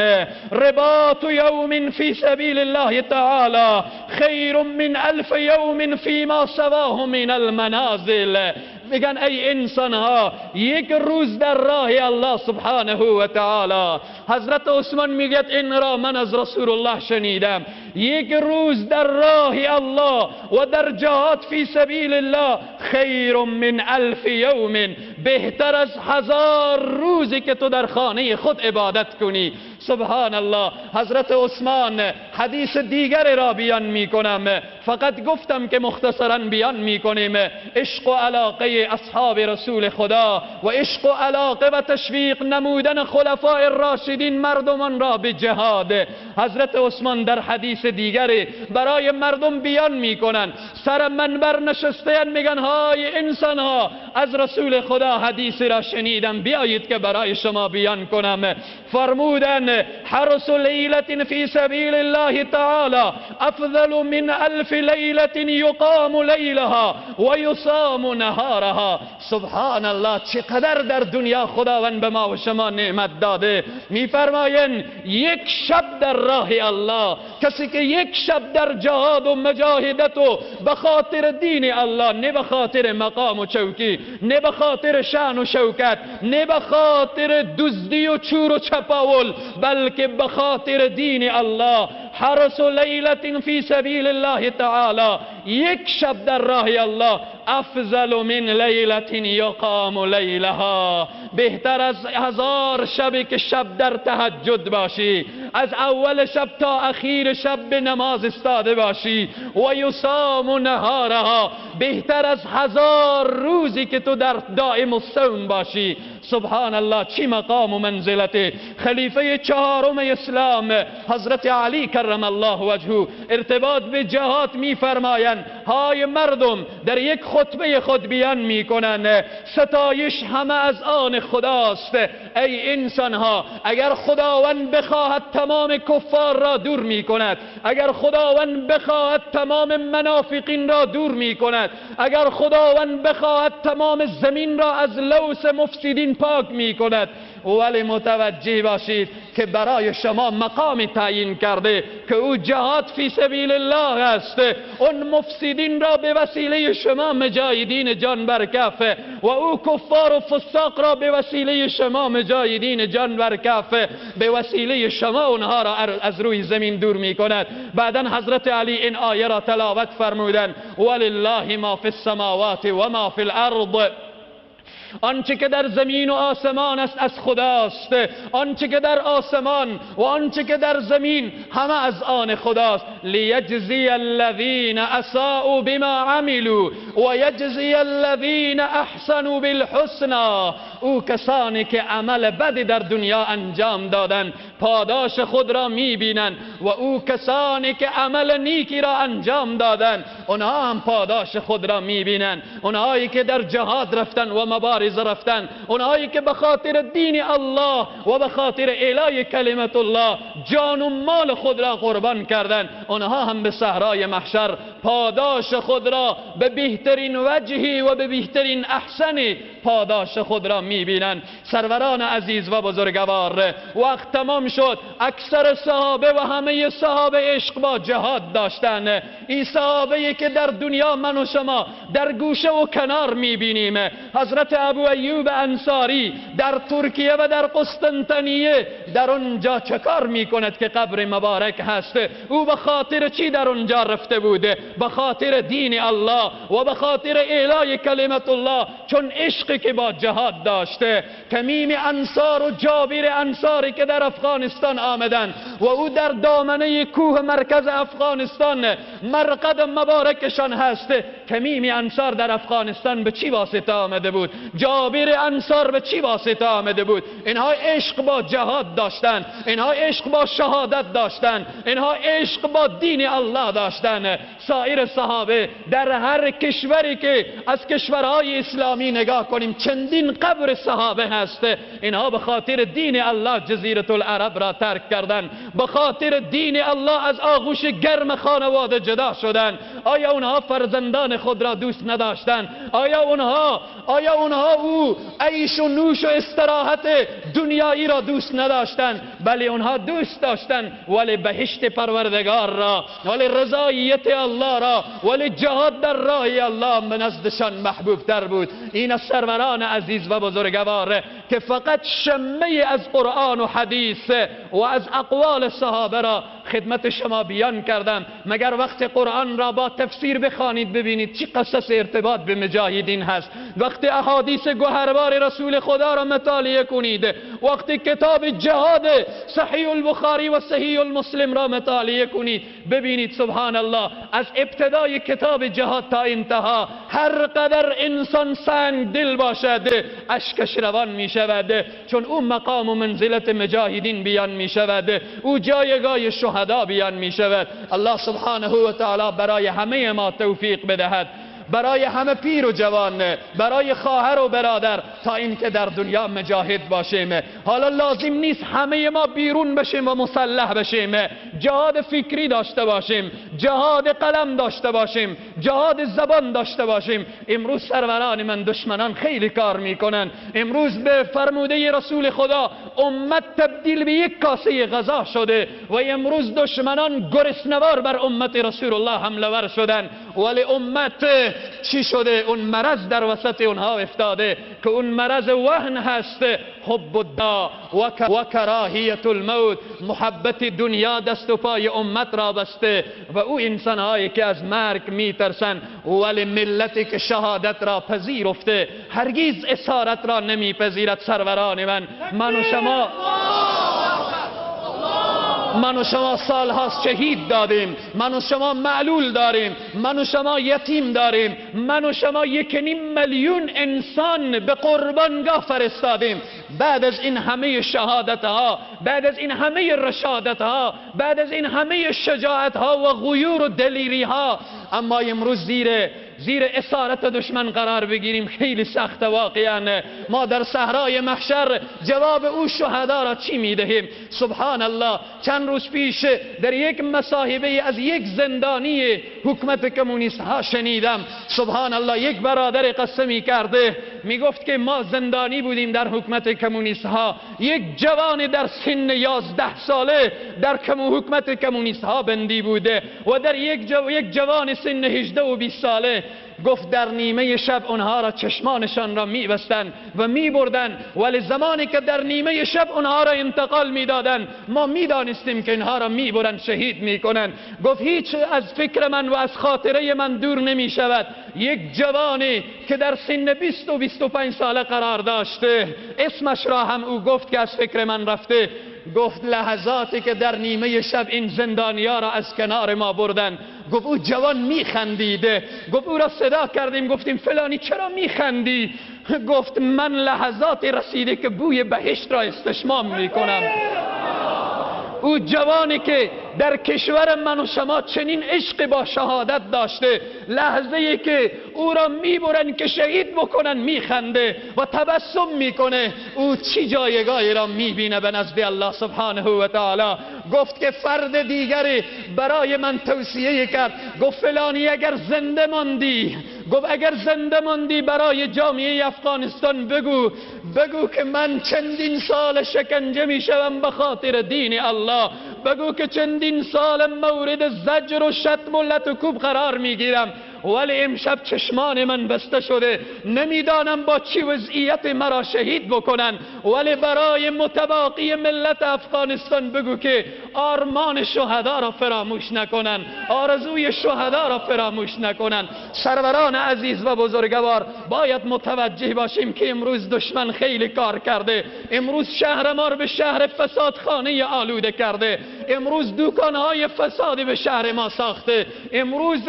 رباط یوم فی سبیل الله تعالی خیر من الف یوم فیما سواه من المنازل. میگن ای انسان ها، یک روز در راه الله سبحانه و تعالی. حضرت عثمان میگه این را من از رسول الله شنیدم، یک روز در راه الله و در جهاد فی سبیل الله خیر من الف یوم، بهتر از 1000 روزی که تو در خانه خود عبادت کنی. سبحان الله. حضرت عثمان حدیث دیگر را بیان میکنم، فقط گفتم که مختصرا بیان میکنیم. عشق و علاقه اصحاب رسول خدا و عشق و علاقه و تشویق نمودن خلفاء الراشدین مردمان را به جهاد. حضرت عثمان در حدیث دیگری برای مردم بیان میکنن، سر منبر نشستن میگن های انسان ها، از رسول خدا حدیث را شنیدم، بیایید که برای شما بیان کنم. فرمودن حرس لیلة فی سبیل الله تعالی افضل من 1000 لیلة یقام لیلها و یصام نهارها. سبحان الله، چقدر در دنیا خداوند به ما و شما نعمت داده. میفرمایند یک شب در راه الله، کسی که یک شب در جهاد و مجاهدت و به خاطر دین الله، نه به خاطر مقام و چوکی، نه به خاطر شان و شوکت، نه به خاطر دزدی و چور و چپاول، بلکه به خاطر دین الله، حرس لیلة فی سبیل الله تعالی، یک شب در راه الله افضل من لیلة یقام لیلها، بهتر از 1000 شبی که شب در تهجد باشی، از اول شب تا اخیر شب به نماز استاده باشی، و یصام نهارها، بهتر از 1000 روزی که تو در دائم الصوم باشی. سبحان الله، چی مقام و منزلت خلیفه چهارم اسلام حضرت علی کرم الله وجهه ارتباط به جهاد میفرمایند های مردم، در یک خطبه خود بیان میکنن ستایش همه از آن خداست. ای انسان ها، اگر خداوند بخواهد تمام کفار را دور میکند، اگر خداوند بخواهد تمام منافقین را دور میکند، اگر خداوند بخواهد تمام زمین را از لوث مفسدین پاک میکند، ولی متوجه باشید که برای شما مقام تعیین کرده که او جهاد فی سبیل الله است. اون مفسدین را به وسیله شما مجاهدین جان برکف و او کفار و فساق را به وسیله شما مجاهدین جان برکف، به وسیله شما اونها را از روی زمین دور میکند. بعدا حضرت علی این آیه را تلاوت فرمودند ولله ما فی السماوات و ما فی الارض، آنچه که در زمین و آسمان است از خداست، آنچه که در آسمان و آنچه که در زمین همه از آن خداست. لیجزی الذین اساءوا بما عملوا و یجزی الذین احسنوا بالحسنى. او کسانی که عمل بد در دنیا انجام دادن پاداش خود را میبینن و او کسانی که عمل نیکی را انجام دادن اونها هم پاداش خود را میبینن. اونهایی که در جهاد رفتن و مبارزه رفتن، اونهایی که به خاطر دین الله و به خاطر اعلای کلمت الله جان و مال خود را قربان کردن، اونها هم به صحرای محشر پاداش خود را به بهترین وجهی و به بهترین احسنی پاداش خود را میبینند. سروران عزیز و بزرگوار، وقت تمام شد. اکثر صحابه و همه صحابه عشق با جهاد داشتن. این صحابه که در دنیا من و شما در گوشه و کنار میبینیم، حضرت ابو ایوب انصاری در ترکیه و در قسطنطنیه در اونجا چه کار میکند که قبر مبارک هست؟ او به خاطر چی در اونجا رفته بوده؟ به خاطر دین الله و به خاطر اعلای کلمت الله، چون عشقی که با جهاد داشته. تمیم انصار و جابر انصاری که در افغانستان آمدن و او در دامنه کوه مرکز افغانستان مرقد مبارکشان هست. تمیم انصار در افغانستان به چی واسطه آمده بود؟ جابر انصار به چی واسطه آمده بود؟ اینها عشق با جهاد داشتن، اینها عشق با شهادت داشتن، اینها عشق با دین الله داشتن. سایر صحابه در هر کشوری که از کشورهای اسلامی نگاه کنیم چندین قبر صحابه هست. اینها به خاطر دین الله جزیره العرب را ترک کردن، به خاطر دین الله از آغوش گرم خانواده جدا شدن. آیا اونها فرزندان خود را دوست نداشتن؟ آیا اونها او عیش و نوش و استراحت دنیایی را دوست نداشتن؟ بله اونها دوست داشتن، ولی بهشت پروردگار را، ولی رضایت الله را، ولی جهاد در راه الله به نزدشان محبوب تر بود. این از سروران عزیز و بزرگوار که فقط شمه از قرآن و حدیث و از اقوال صحابه را خدمت شما بیان کردم. مگر وقت قرآن را با تفسیر بخوانید ببینید چی قصص ارتباط به مجاهدین هست. وقت احادیث گوهربار رسول خدا را مطالعه کنید، وقت کتاب جهاد صحیح البخاری و صحیح المسلم را مطالعه کنید، ببینید سبحان الله از ابتدای کتاب جهاد تا انتها هر قدر انسان سنگ دل باشد اشکش روان می شود، چون او مقام و منزلت مجاهدین بیان می شود، او جایگاه شهدا بیان می شود. الله سبحانه و تعالی برای همه ما توفیق بدهد، برای همه پیر و جوان، برای خواهر و برادر، تا اینکه در دنیا مجاهد باشیم. حالا لازم نیست همه ما بیرون بشیم و مسلح بشیم، جهاد فکری داشته باشیم، جهاد قلم داشته باشیم، جهاد زبان داشته باشیم. امروز سروران من دشمنان خیلی کار میکنن. امروز به فرموده رسول خدا امت تبدیل به یک کاسه غذا شده و امروز دشمنان گرسنوار بر امت رسول الله حمله ور شدن، ولی امت چی شده؟ اون مرض در وسط اونها افتاده که اون مرض وهن هست، حب الدنیا و کراهیت الموت، محبت دنیا دست و پای امت را بسته و او انسانهایی که از مرگ میترسن، ولی ملتی که شهادت را پذیرفته هرگز اسارت را نمیپذیرد. سروران من، من و شما سالهاست شهید دادیم، من و شما معلول داریم، من و شما یتیم داریم، من و شما 1.5 میلیون انسان به قربانگاه فرستادیم. بعد از این همه شهادت ها، بعد از این همه رشادت ها، بعد از این همه شجاعت ها و غیور و دلیری ها، اما امروز زیر اسارت دشمن قرار بگیریم خیلی سخت. واقعا ما در صحرای محشر جواب او شهدا را چی میدهیم؟ سبحان الله، چند روز پیش در یک مصاحبه از یک زندانی حکومت کمونیست ها شنیدم. سبحان الله، یک برادر قصه می کرده، می گفت که ما زندانی بودیم در حکومت کمونیست ها، یک جوان در سن 11 ساله در حکومت کمونیست ها بندی بوده و در یک جوان سن 18 و 20 ساله. گفت در نیمه شب اونها را چشمانشان را میبستن و میبردن، ولی زمانی که در نیمه شب اونها را انتقال میدادن ما میدانستیم که اینها را میبرن شهید میکنن. گفت هیچ از فکر من و از خاطره من دور نمیشود یک جوانی که در سن 20 و 25 ساله قرار داشته، اسمش را هم او گفت که از فکر من رفته. گفت لحظاتی که در نیمه شب این زندانیا را از کنار ما بردن، گفت او جوان میخندیده. گفت او را صدا کردیم، گفتیم فلانی چرا میخندی؟ گفت من لحظاتی رسیده که بوی بهشت را استشمام میکنم. او جوانی که در کشور من و شما چنین عشق با شهادت داشته، لحظه ای که او را میبرن که شهید بکنن میخنده و تبسم میکنه، او چی جایگاهی را میبینه به نزد الله سبحانه و تعالی؟ گفت که فرد دیگری برای من توصیه کرد، گفت فلانی اگر زنده ماندی، گفت اگر زنده ماندی برای جامعه افغانستان بگو، بگو که من چندین سال شکنجه میشوم به خاطر دین الله، بگو که چندین سال مورد زجر و شتم و لت و کوب قرار میگیرم، ولی امشب چشمان من بسته شده، نمیدانم با چی وضعیت مرا شهید بکنن، ولی برای متباقی ملت افغانستان بگو که آرمان شهدا را فراموش نکنن، آرزوی شهدا را فراموش نکنن. سروران عزیز و بزرگوار، باید متوجه باشیم که امروز دشمن خیلی کار کرده، امروز شهر ما رو به شهر فسادخانه آلوده کرده، امروز دکانهای فسادی به شهر ما ساخته، امروز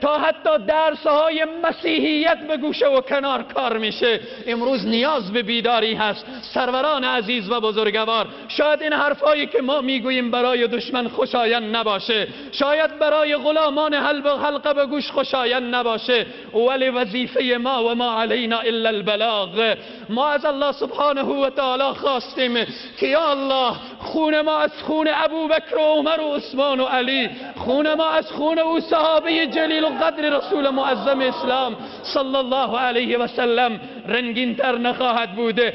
تا حتی درسهای مسیحیت به گوشه و کنار کار میشه. امروز نیاز به بیداری هست. سروران عزیز و بزرگوار، شاید این حرفایی که ما میگوییم برای دشمن خوشایند نباشه، شاید برای غلامان حلقه به گوش خوشایند نباشه، ولی وظیفه ما و ما علینا الا البلاغ. ما از الله سبحانه و تعالی خواستیم که یا الله خون ما از خون ابوبکر و عمر و عثمان و علی، خون ما از خون او صحابه جلیل و قدر رسول معظم اسلام صلی الله علیه و سلم رنگین تر نخواهد بوده.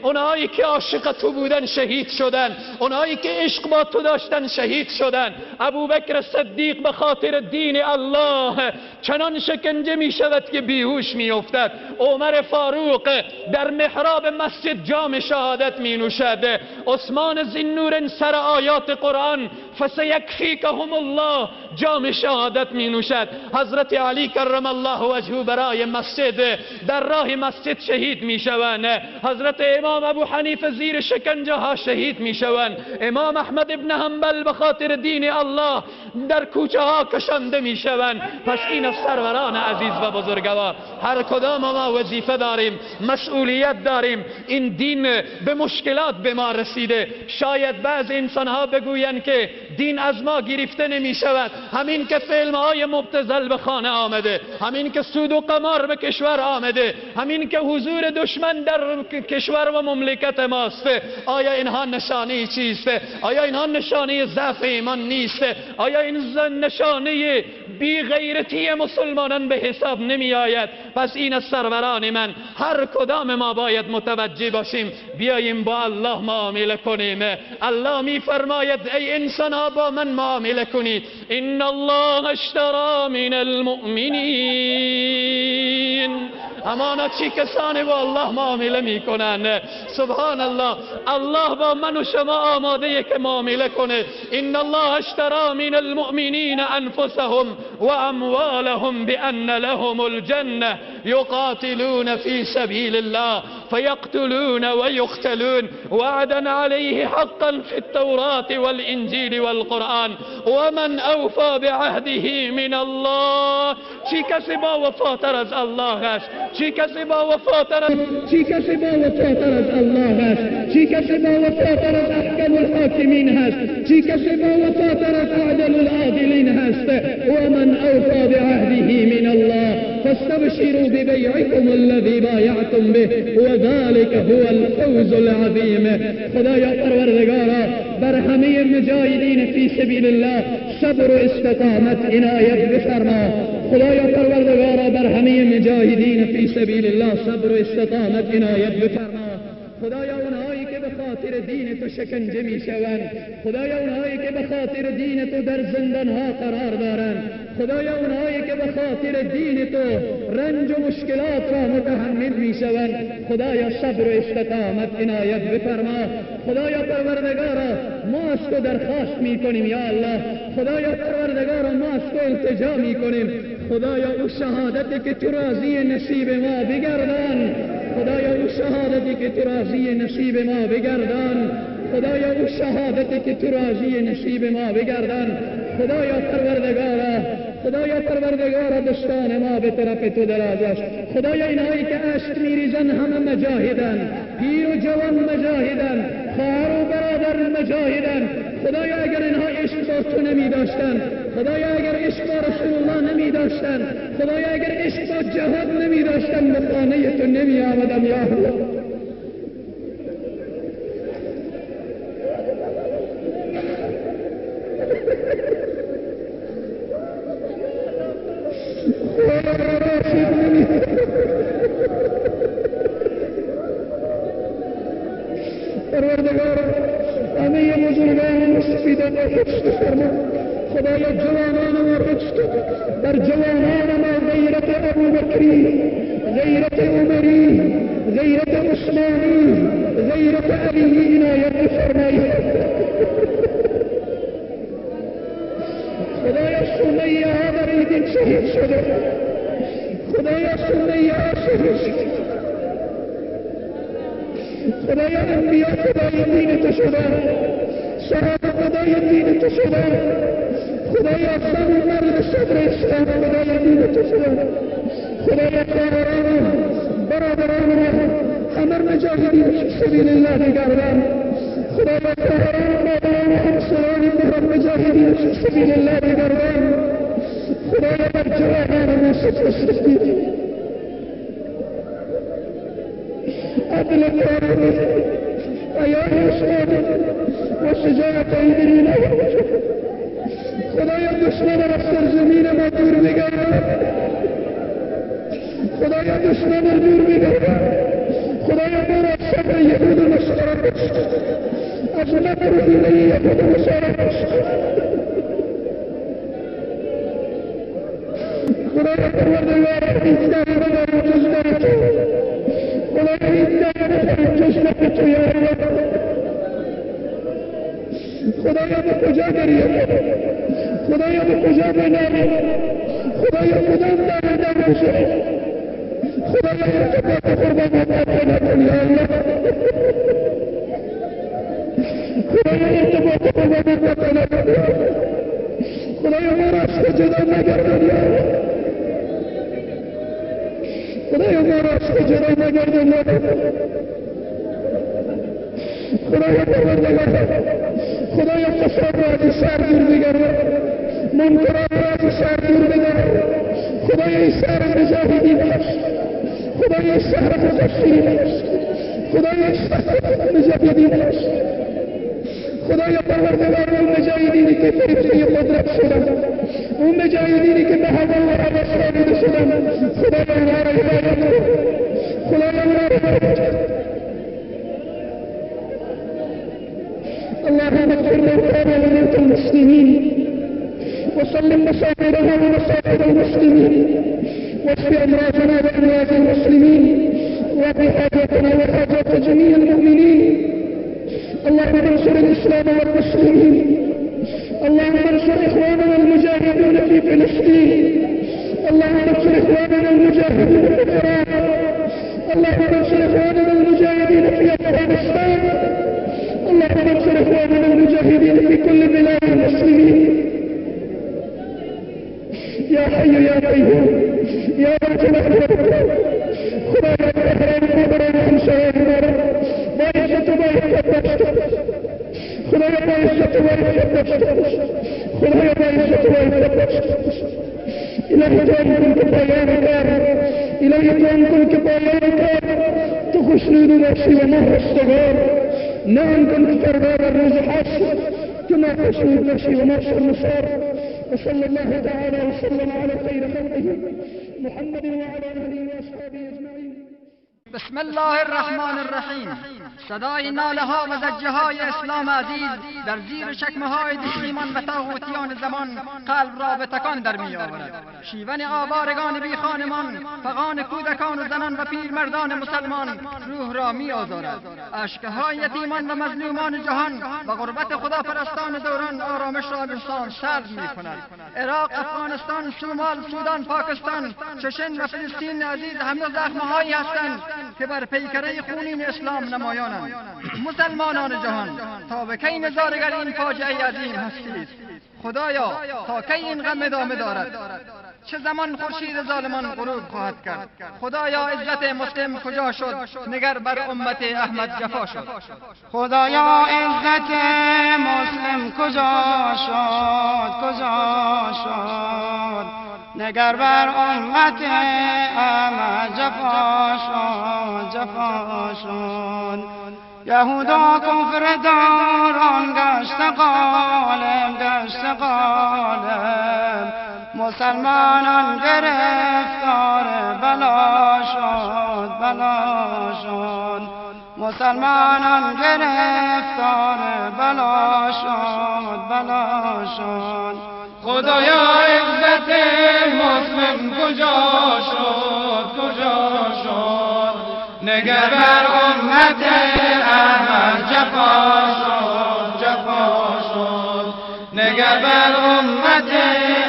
اونهایی که عاشق تو بودن شهید شدن، اونهایی که عشق با تو داشتن شهید شدن. ابوبکر صدیق به خاطر دین الله چنان شکنجه می شود که بیهوش می افتد. عمر فاروق در محراب مسجد جام شهادت می نوشد. عثمان ذی‌النورین سر آیات قرآن فسیکفیکهم الله جام شهادت می نوشد. حضرت علی کرم الله وجهه برای مسجد در راه مسجد شهید می شوند. حضرت امام ابو حنیفه زیر شکنجه ها شهید می شوند. امام احمد ابن حنبل به خاطر دین الله در کوچه ها کشانده می شوند. پس این سروران عزیز و بزرگوار، هر کدام ما وظیفه داریم، مسئولیت داریم. این دین به مشکلات به ما رسیده. شاید بعض انسان ها بگویند که دین از ما گرفته نمی شود، همین که فیلم های مبتذل به خانه آمده، همین که سود و قمار به کشور آمده، همین که حضور دشمن در کشور و مملکت ماست. آیا اینها نشانه چیست؟ آیا اینها نشانه ضعف ایمان نیست؟ آیا این نشانه بی غیرتی مسلمانان به حساب نمی آید؟ پس این از سروران من، هر کدام ما باید متوجه باشیم، بیاییم با الله معامله کنیم. الله می فرماید ای انسان ها با من معامله کنید. ان الله اشترى من المؤمنین. امانا چی کسانی با الله معامله میکنن؟ سبحان الله، الله با من و شما آماده که معامله کنه. ان الله اشترى من المؤمنین انفسهم واموالهم بان لهم الجنه يقاتلون في سبيل الله فيقتلون ويقتلون وعدا عليه حقا في التوراة والإنجيل والقرآن ومن أوفى بعهده من الله. چی کسی با وفاتر از الله است؟ چی کسی با وفاتر از چی کسی با وفاتر از الله است؟ چی کسی با وفاتر از احکم الحاکمین هست؟ چی کسی با وفاتر از اعدل العادلین هست؟ ومن اوفى بعهده من الله فاستبشروا ببيعكم الذي بايعتم به وذلك هو الفوز العظیم. خدایا پروردگارا بر همه مجاهدین فی سبیل الله صبر و استقامت عنایت بفرما. خدایا پروردگارا بر همه مجاهدین فی سبیل الله صبر و استقامت عنایت بفرما. خدایا اونهایی که به خاطر دین تو شکنجه میشوند، خدایا اونهایی که به خاطر دین تو در زندانها قرار دارند، خدایا اونهایی که به خاطر دین تو رنج و مشکلات را متحمل میشوند، خدایا صبر و استقامت عنایت بفرما. خدایا پروردگارا ما از تو درخواست میکنیم یا الله، خدایا پروردگارا ما از تو التجا میکنیم، خدایا او شهادتی که تو راضی نصیب ما بگردان، خدایا او شهادتی که تو راضی نصیب ما بگردان، خدایا او شهادتی که تو راضی نصیب ما بگردان. خدایا پروردگارا، خدایا پروردگارا دستان ما به طرف تو دراز است. خدایا اینهایی که اشک میریزن همه مجاهدن، پیر و جوان مجاهدن، خواهر و برادر مجاهدن. خدایا اگر اینها عشق با تو نمی داشتن، خدایا اگر عشق با رسول الله نمی داشتن، خدایا اگر عشق با جهاد نمی داشتن، به خانه تو نمی آمدن یا الله. پروردگار همه بزرگان مستفیدان را حفظ فرما. خدایا جوانان ما حفظ کن، در جوانان ما غیرت ابوبکری، غیرت عمری، غیرت عثمانی، غیرت علی عنایت فرمایی. خدایا سمیه ها برای دین شهید شده، خدایا سمیه ها شهید شده، خدایا انبیا خدای دین تو شدن، صحابه خدای دین تو شدن، خدایا زن و مرد صدر اسلام خدای دین تو شدن. خدایا خواهران برادران ما همه مجاهدین فی سبیل الله نگردان. خدایا خواهران مادران همسران ما مجاهدین فی سبیل الله نگردان. خدایا بر جوانان ما ستر سفید عدل کارمی ایام اسلام و شجاعت ایدرین. خدایا دشمن را سرزمین ما دور بگردان. خدایا دشمن را دور بگردان. خدایا ما را صبر یهود و نصارا بخش، از مکر و حیله یهود و نصارا بخش. خدایا پروردگار هیچ دری نداریم جز در تو. خدایا هیچ دری نداریم جز در تو یا الله. خدایا به کجا گریه کنیم؟ خدایا به کجا بنالیم؟ خدایا کدام در دروازه؟ خدایا ارتباط قربان عطا نکن یا الله. خدایا ارتباط قربان عطا نکن یا الله. خدایا ما را از تو جدا نگردان یا الله. خدایا ما را از تو جدا نگردان یا الله. خدایا پروردگار، خدایا فساد را از شهر دور بگردان، منکرات را از شهر دور بگردان. خدایا این شهر مجاهدین هست، خدایا این شهر مفسرین هست، خدایا این شهر مجاهدین هست. خدایا پروردگار اون مجاهدینی که فریفته قدرت شدن، اون مجاهدینی که به هوا و هوس رانیده شدن، خدایا اونها را هدایت کن. خدایا اونها را هدایت کن. اللهم اغفر موتانا وموتى المسلمين، وسلم مصائرنا ومصائر المسلمين، واشف امراضنا وامراض المسلمين، واقض حاجاتنا وحاجات جميع المؤمنين. اللهم انصر الاسلام والمسلمين. اللهم انصر اخواننا المجاهدون في فلسطين. اللهم انصر اخواننا المجاهدون في العراق. اللهم انصر اخواننا المجاهدين في افغانستان. اللهم انصر اخواننا المجاهدين في كل بلاد المسلمين. يا حي يا قيوم يا ذا الجلال والاكرام، خدایا خواهران مادران همسایان ما را با عزت و با عفت داشته باش. خدایا با عزت و با عفت داشته باش. خدایا با عزت و با عفت داشته باش. الهی تو آن کن که پایان کار، الهی تو آن کن که پایان کار تو خوشنود باشی و ما رستگار. نه آن کن که فردا در روز حشر تو ناخشنود باشی و ما شرمسار. وصلى الله تعالى وسلم على خير خلقه محمد وعلى اله واصحابه اجمعين. بسم الله الرحمن الرحیم. صدای ناله ها و زجه های اسلام عزیز در زیر چکمه های دشمنان و طاغوتیان زمان قلب را به تکان در می آورد. شیون آوارگان بی خانمان، فغان کودکان و زنان و پیرمردان مسلمان روح را می آزارد. اشکهای یتیمان و مظلومان جهان و غربت خداپرستان دوران آرامش را به انسان سلب می کند. عراق، افغانستان، سومال، سودان، پاکستان، چچن و فلسطین عزیز همه زخمهایی هستند که بر پیکره خونین اسلام نمایانند. مسلمانان جهان، تا به کی نظاره‌گر این فاجعه عظیم هستید؟ خدایا تا کی این غم ادامه دارد؟ چه زمان خورشید ظالمان غروب خواهد کرد؟ خدایا عزت مسلم کجا شد؟ نگر بر امت احمد جفا شد. خدایا عزت مسلم کجا شد؟ کجا شد؟ نگر بر امت احمد جفا شد، جفا شد. یهودا کفر داران گشت غالب، گشت غالب. مسلمانان گرفتار بلا شد، بلا شد. مسلمانان گرفتار بلا شد، بلا شد. خدایا عزت مسلم کجا شد؟ کجا شد؟ نگر بر امت احمد جفا شد، جفا شد. نگر بر امت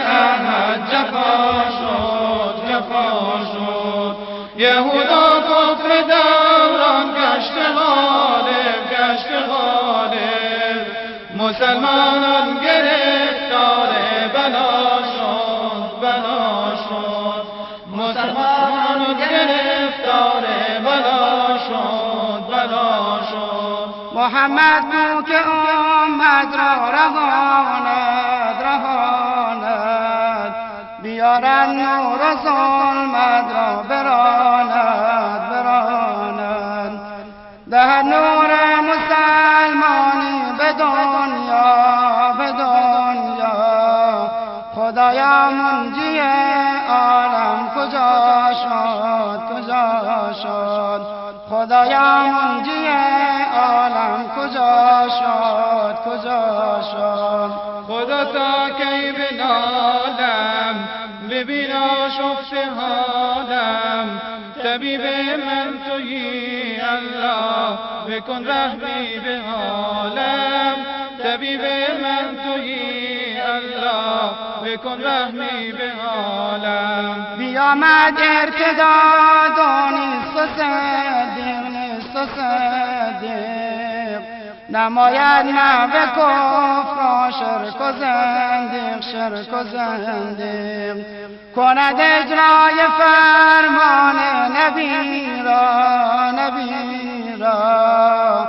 احمد جفا شد، جفا شد. یهودا کفر دوران گشت غالب، گشت غالب. مسلمانان گرفتار بلا شد، بلا شد. مسلمانان گرفتار بلا شد، بلا شد. محمد بو که امت را رهاند، رهاند. بیارد نور و ظلمت را براند، براند. دهد نور مسلمانی به دنیا، به دنیا. خدایا منجی عالم کجا شد؟ کجا شد؟ خدایا منجی عالم کجا شد؟ کجا شد؟ خدا تا کی بنالم، ببین آشفته حالم. طبیب من تویی الله، بکن رحمی به حالم. طبیب من تویی الله، بکن رحمی به حالم. بیامد ارتداد و نیست و صدیق، نیست و صدیق. نماید محو کفر و شرک و زندیق، شرک و زندیق. کند اجرای فرمان نبی را، نبی را.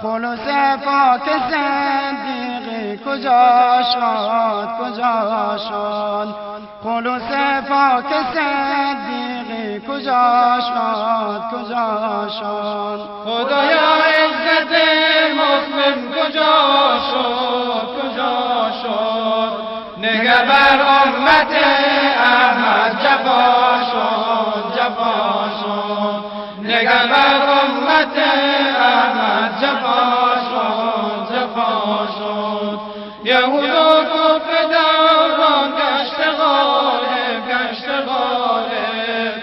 خلوص پاک صدیقی کجا شد؟ کجا شد؟ خلوص پاک صدیقی کجا شد؟ کجا شد؟ خدایا عزت مسلم کجا شد؟ کجا شد؟ نگر بر امت احمد جفا شد، جفا شد. نگر بر امت احمد جفا شد، جفا شد. یهودا کفر دوران گشت غالب، گشت غالب.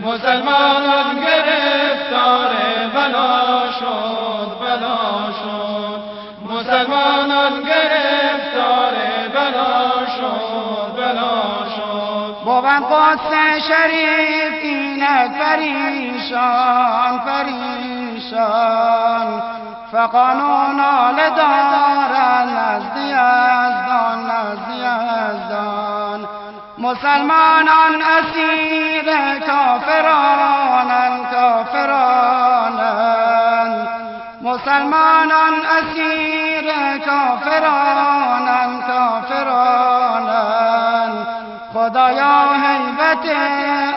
مسلمانان گرفتار بلا شد، بلا شد. مسلمانان گرفتار بلا شد، بلا شد. بود قدس شریف اینک پریشان، پریشان. فقانون ناله دارد نزد یزدان، نزد یزدان. مسلمانان اسیر کافرانند، کافرانند. مسلمانان اسیر کافرانند، کافرانند. خدایا هیبت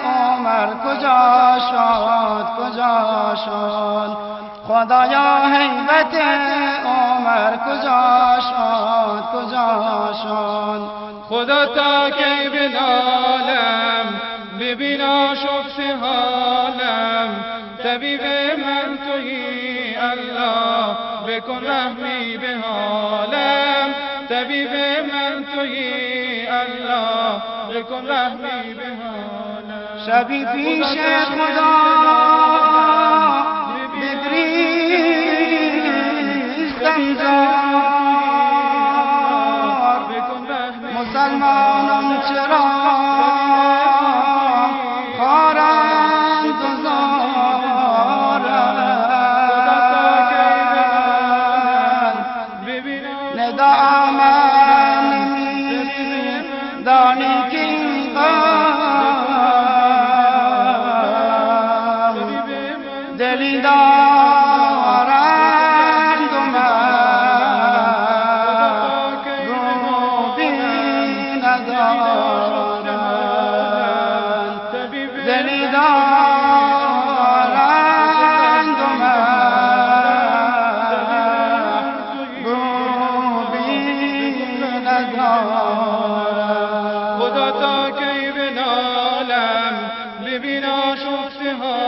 عمر کجا شد؟ کجا شد؟ خدایا هیبت عمر کجا شد؟ کجا شد؟ خدا تا کی بنالم، ببین آشفته حالم. طبیب من تویی الله، بکن رحمی به حالم. طبیب من تویی الله، بکن رحمی به حالم. شبی پیش خدا بگریستم زار، مسلمانان چرا خارند و زارند؟ ندا آمد نمی دانی که این دلی دارند و محبوبی ندارند، دلی دارند و محبوبی ندارند. خدا تا کی بنالم، ببین آشفته حالم.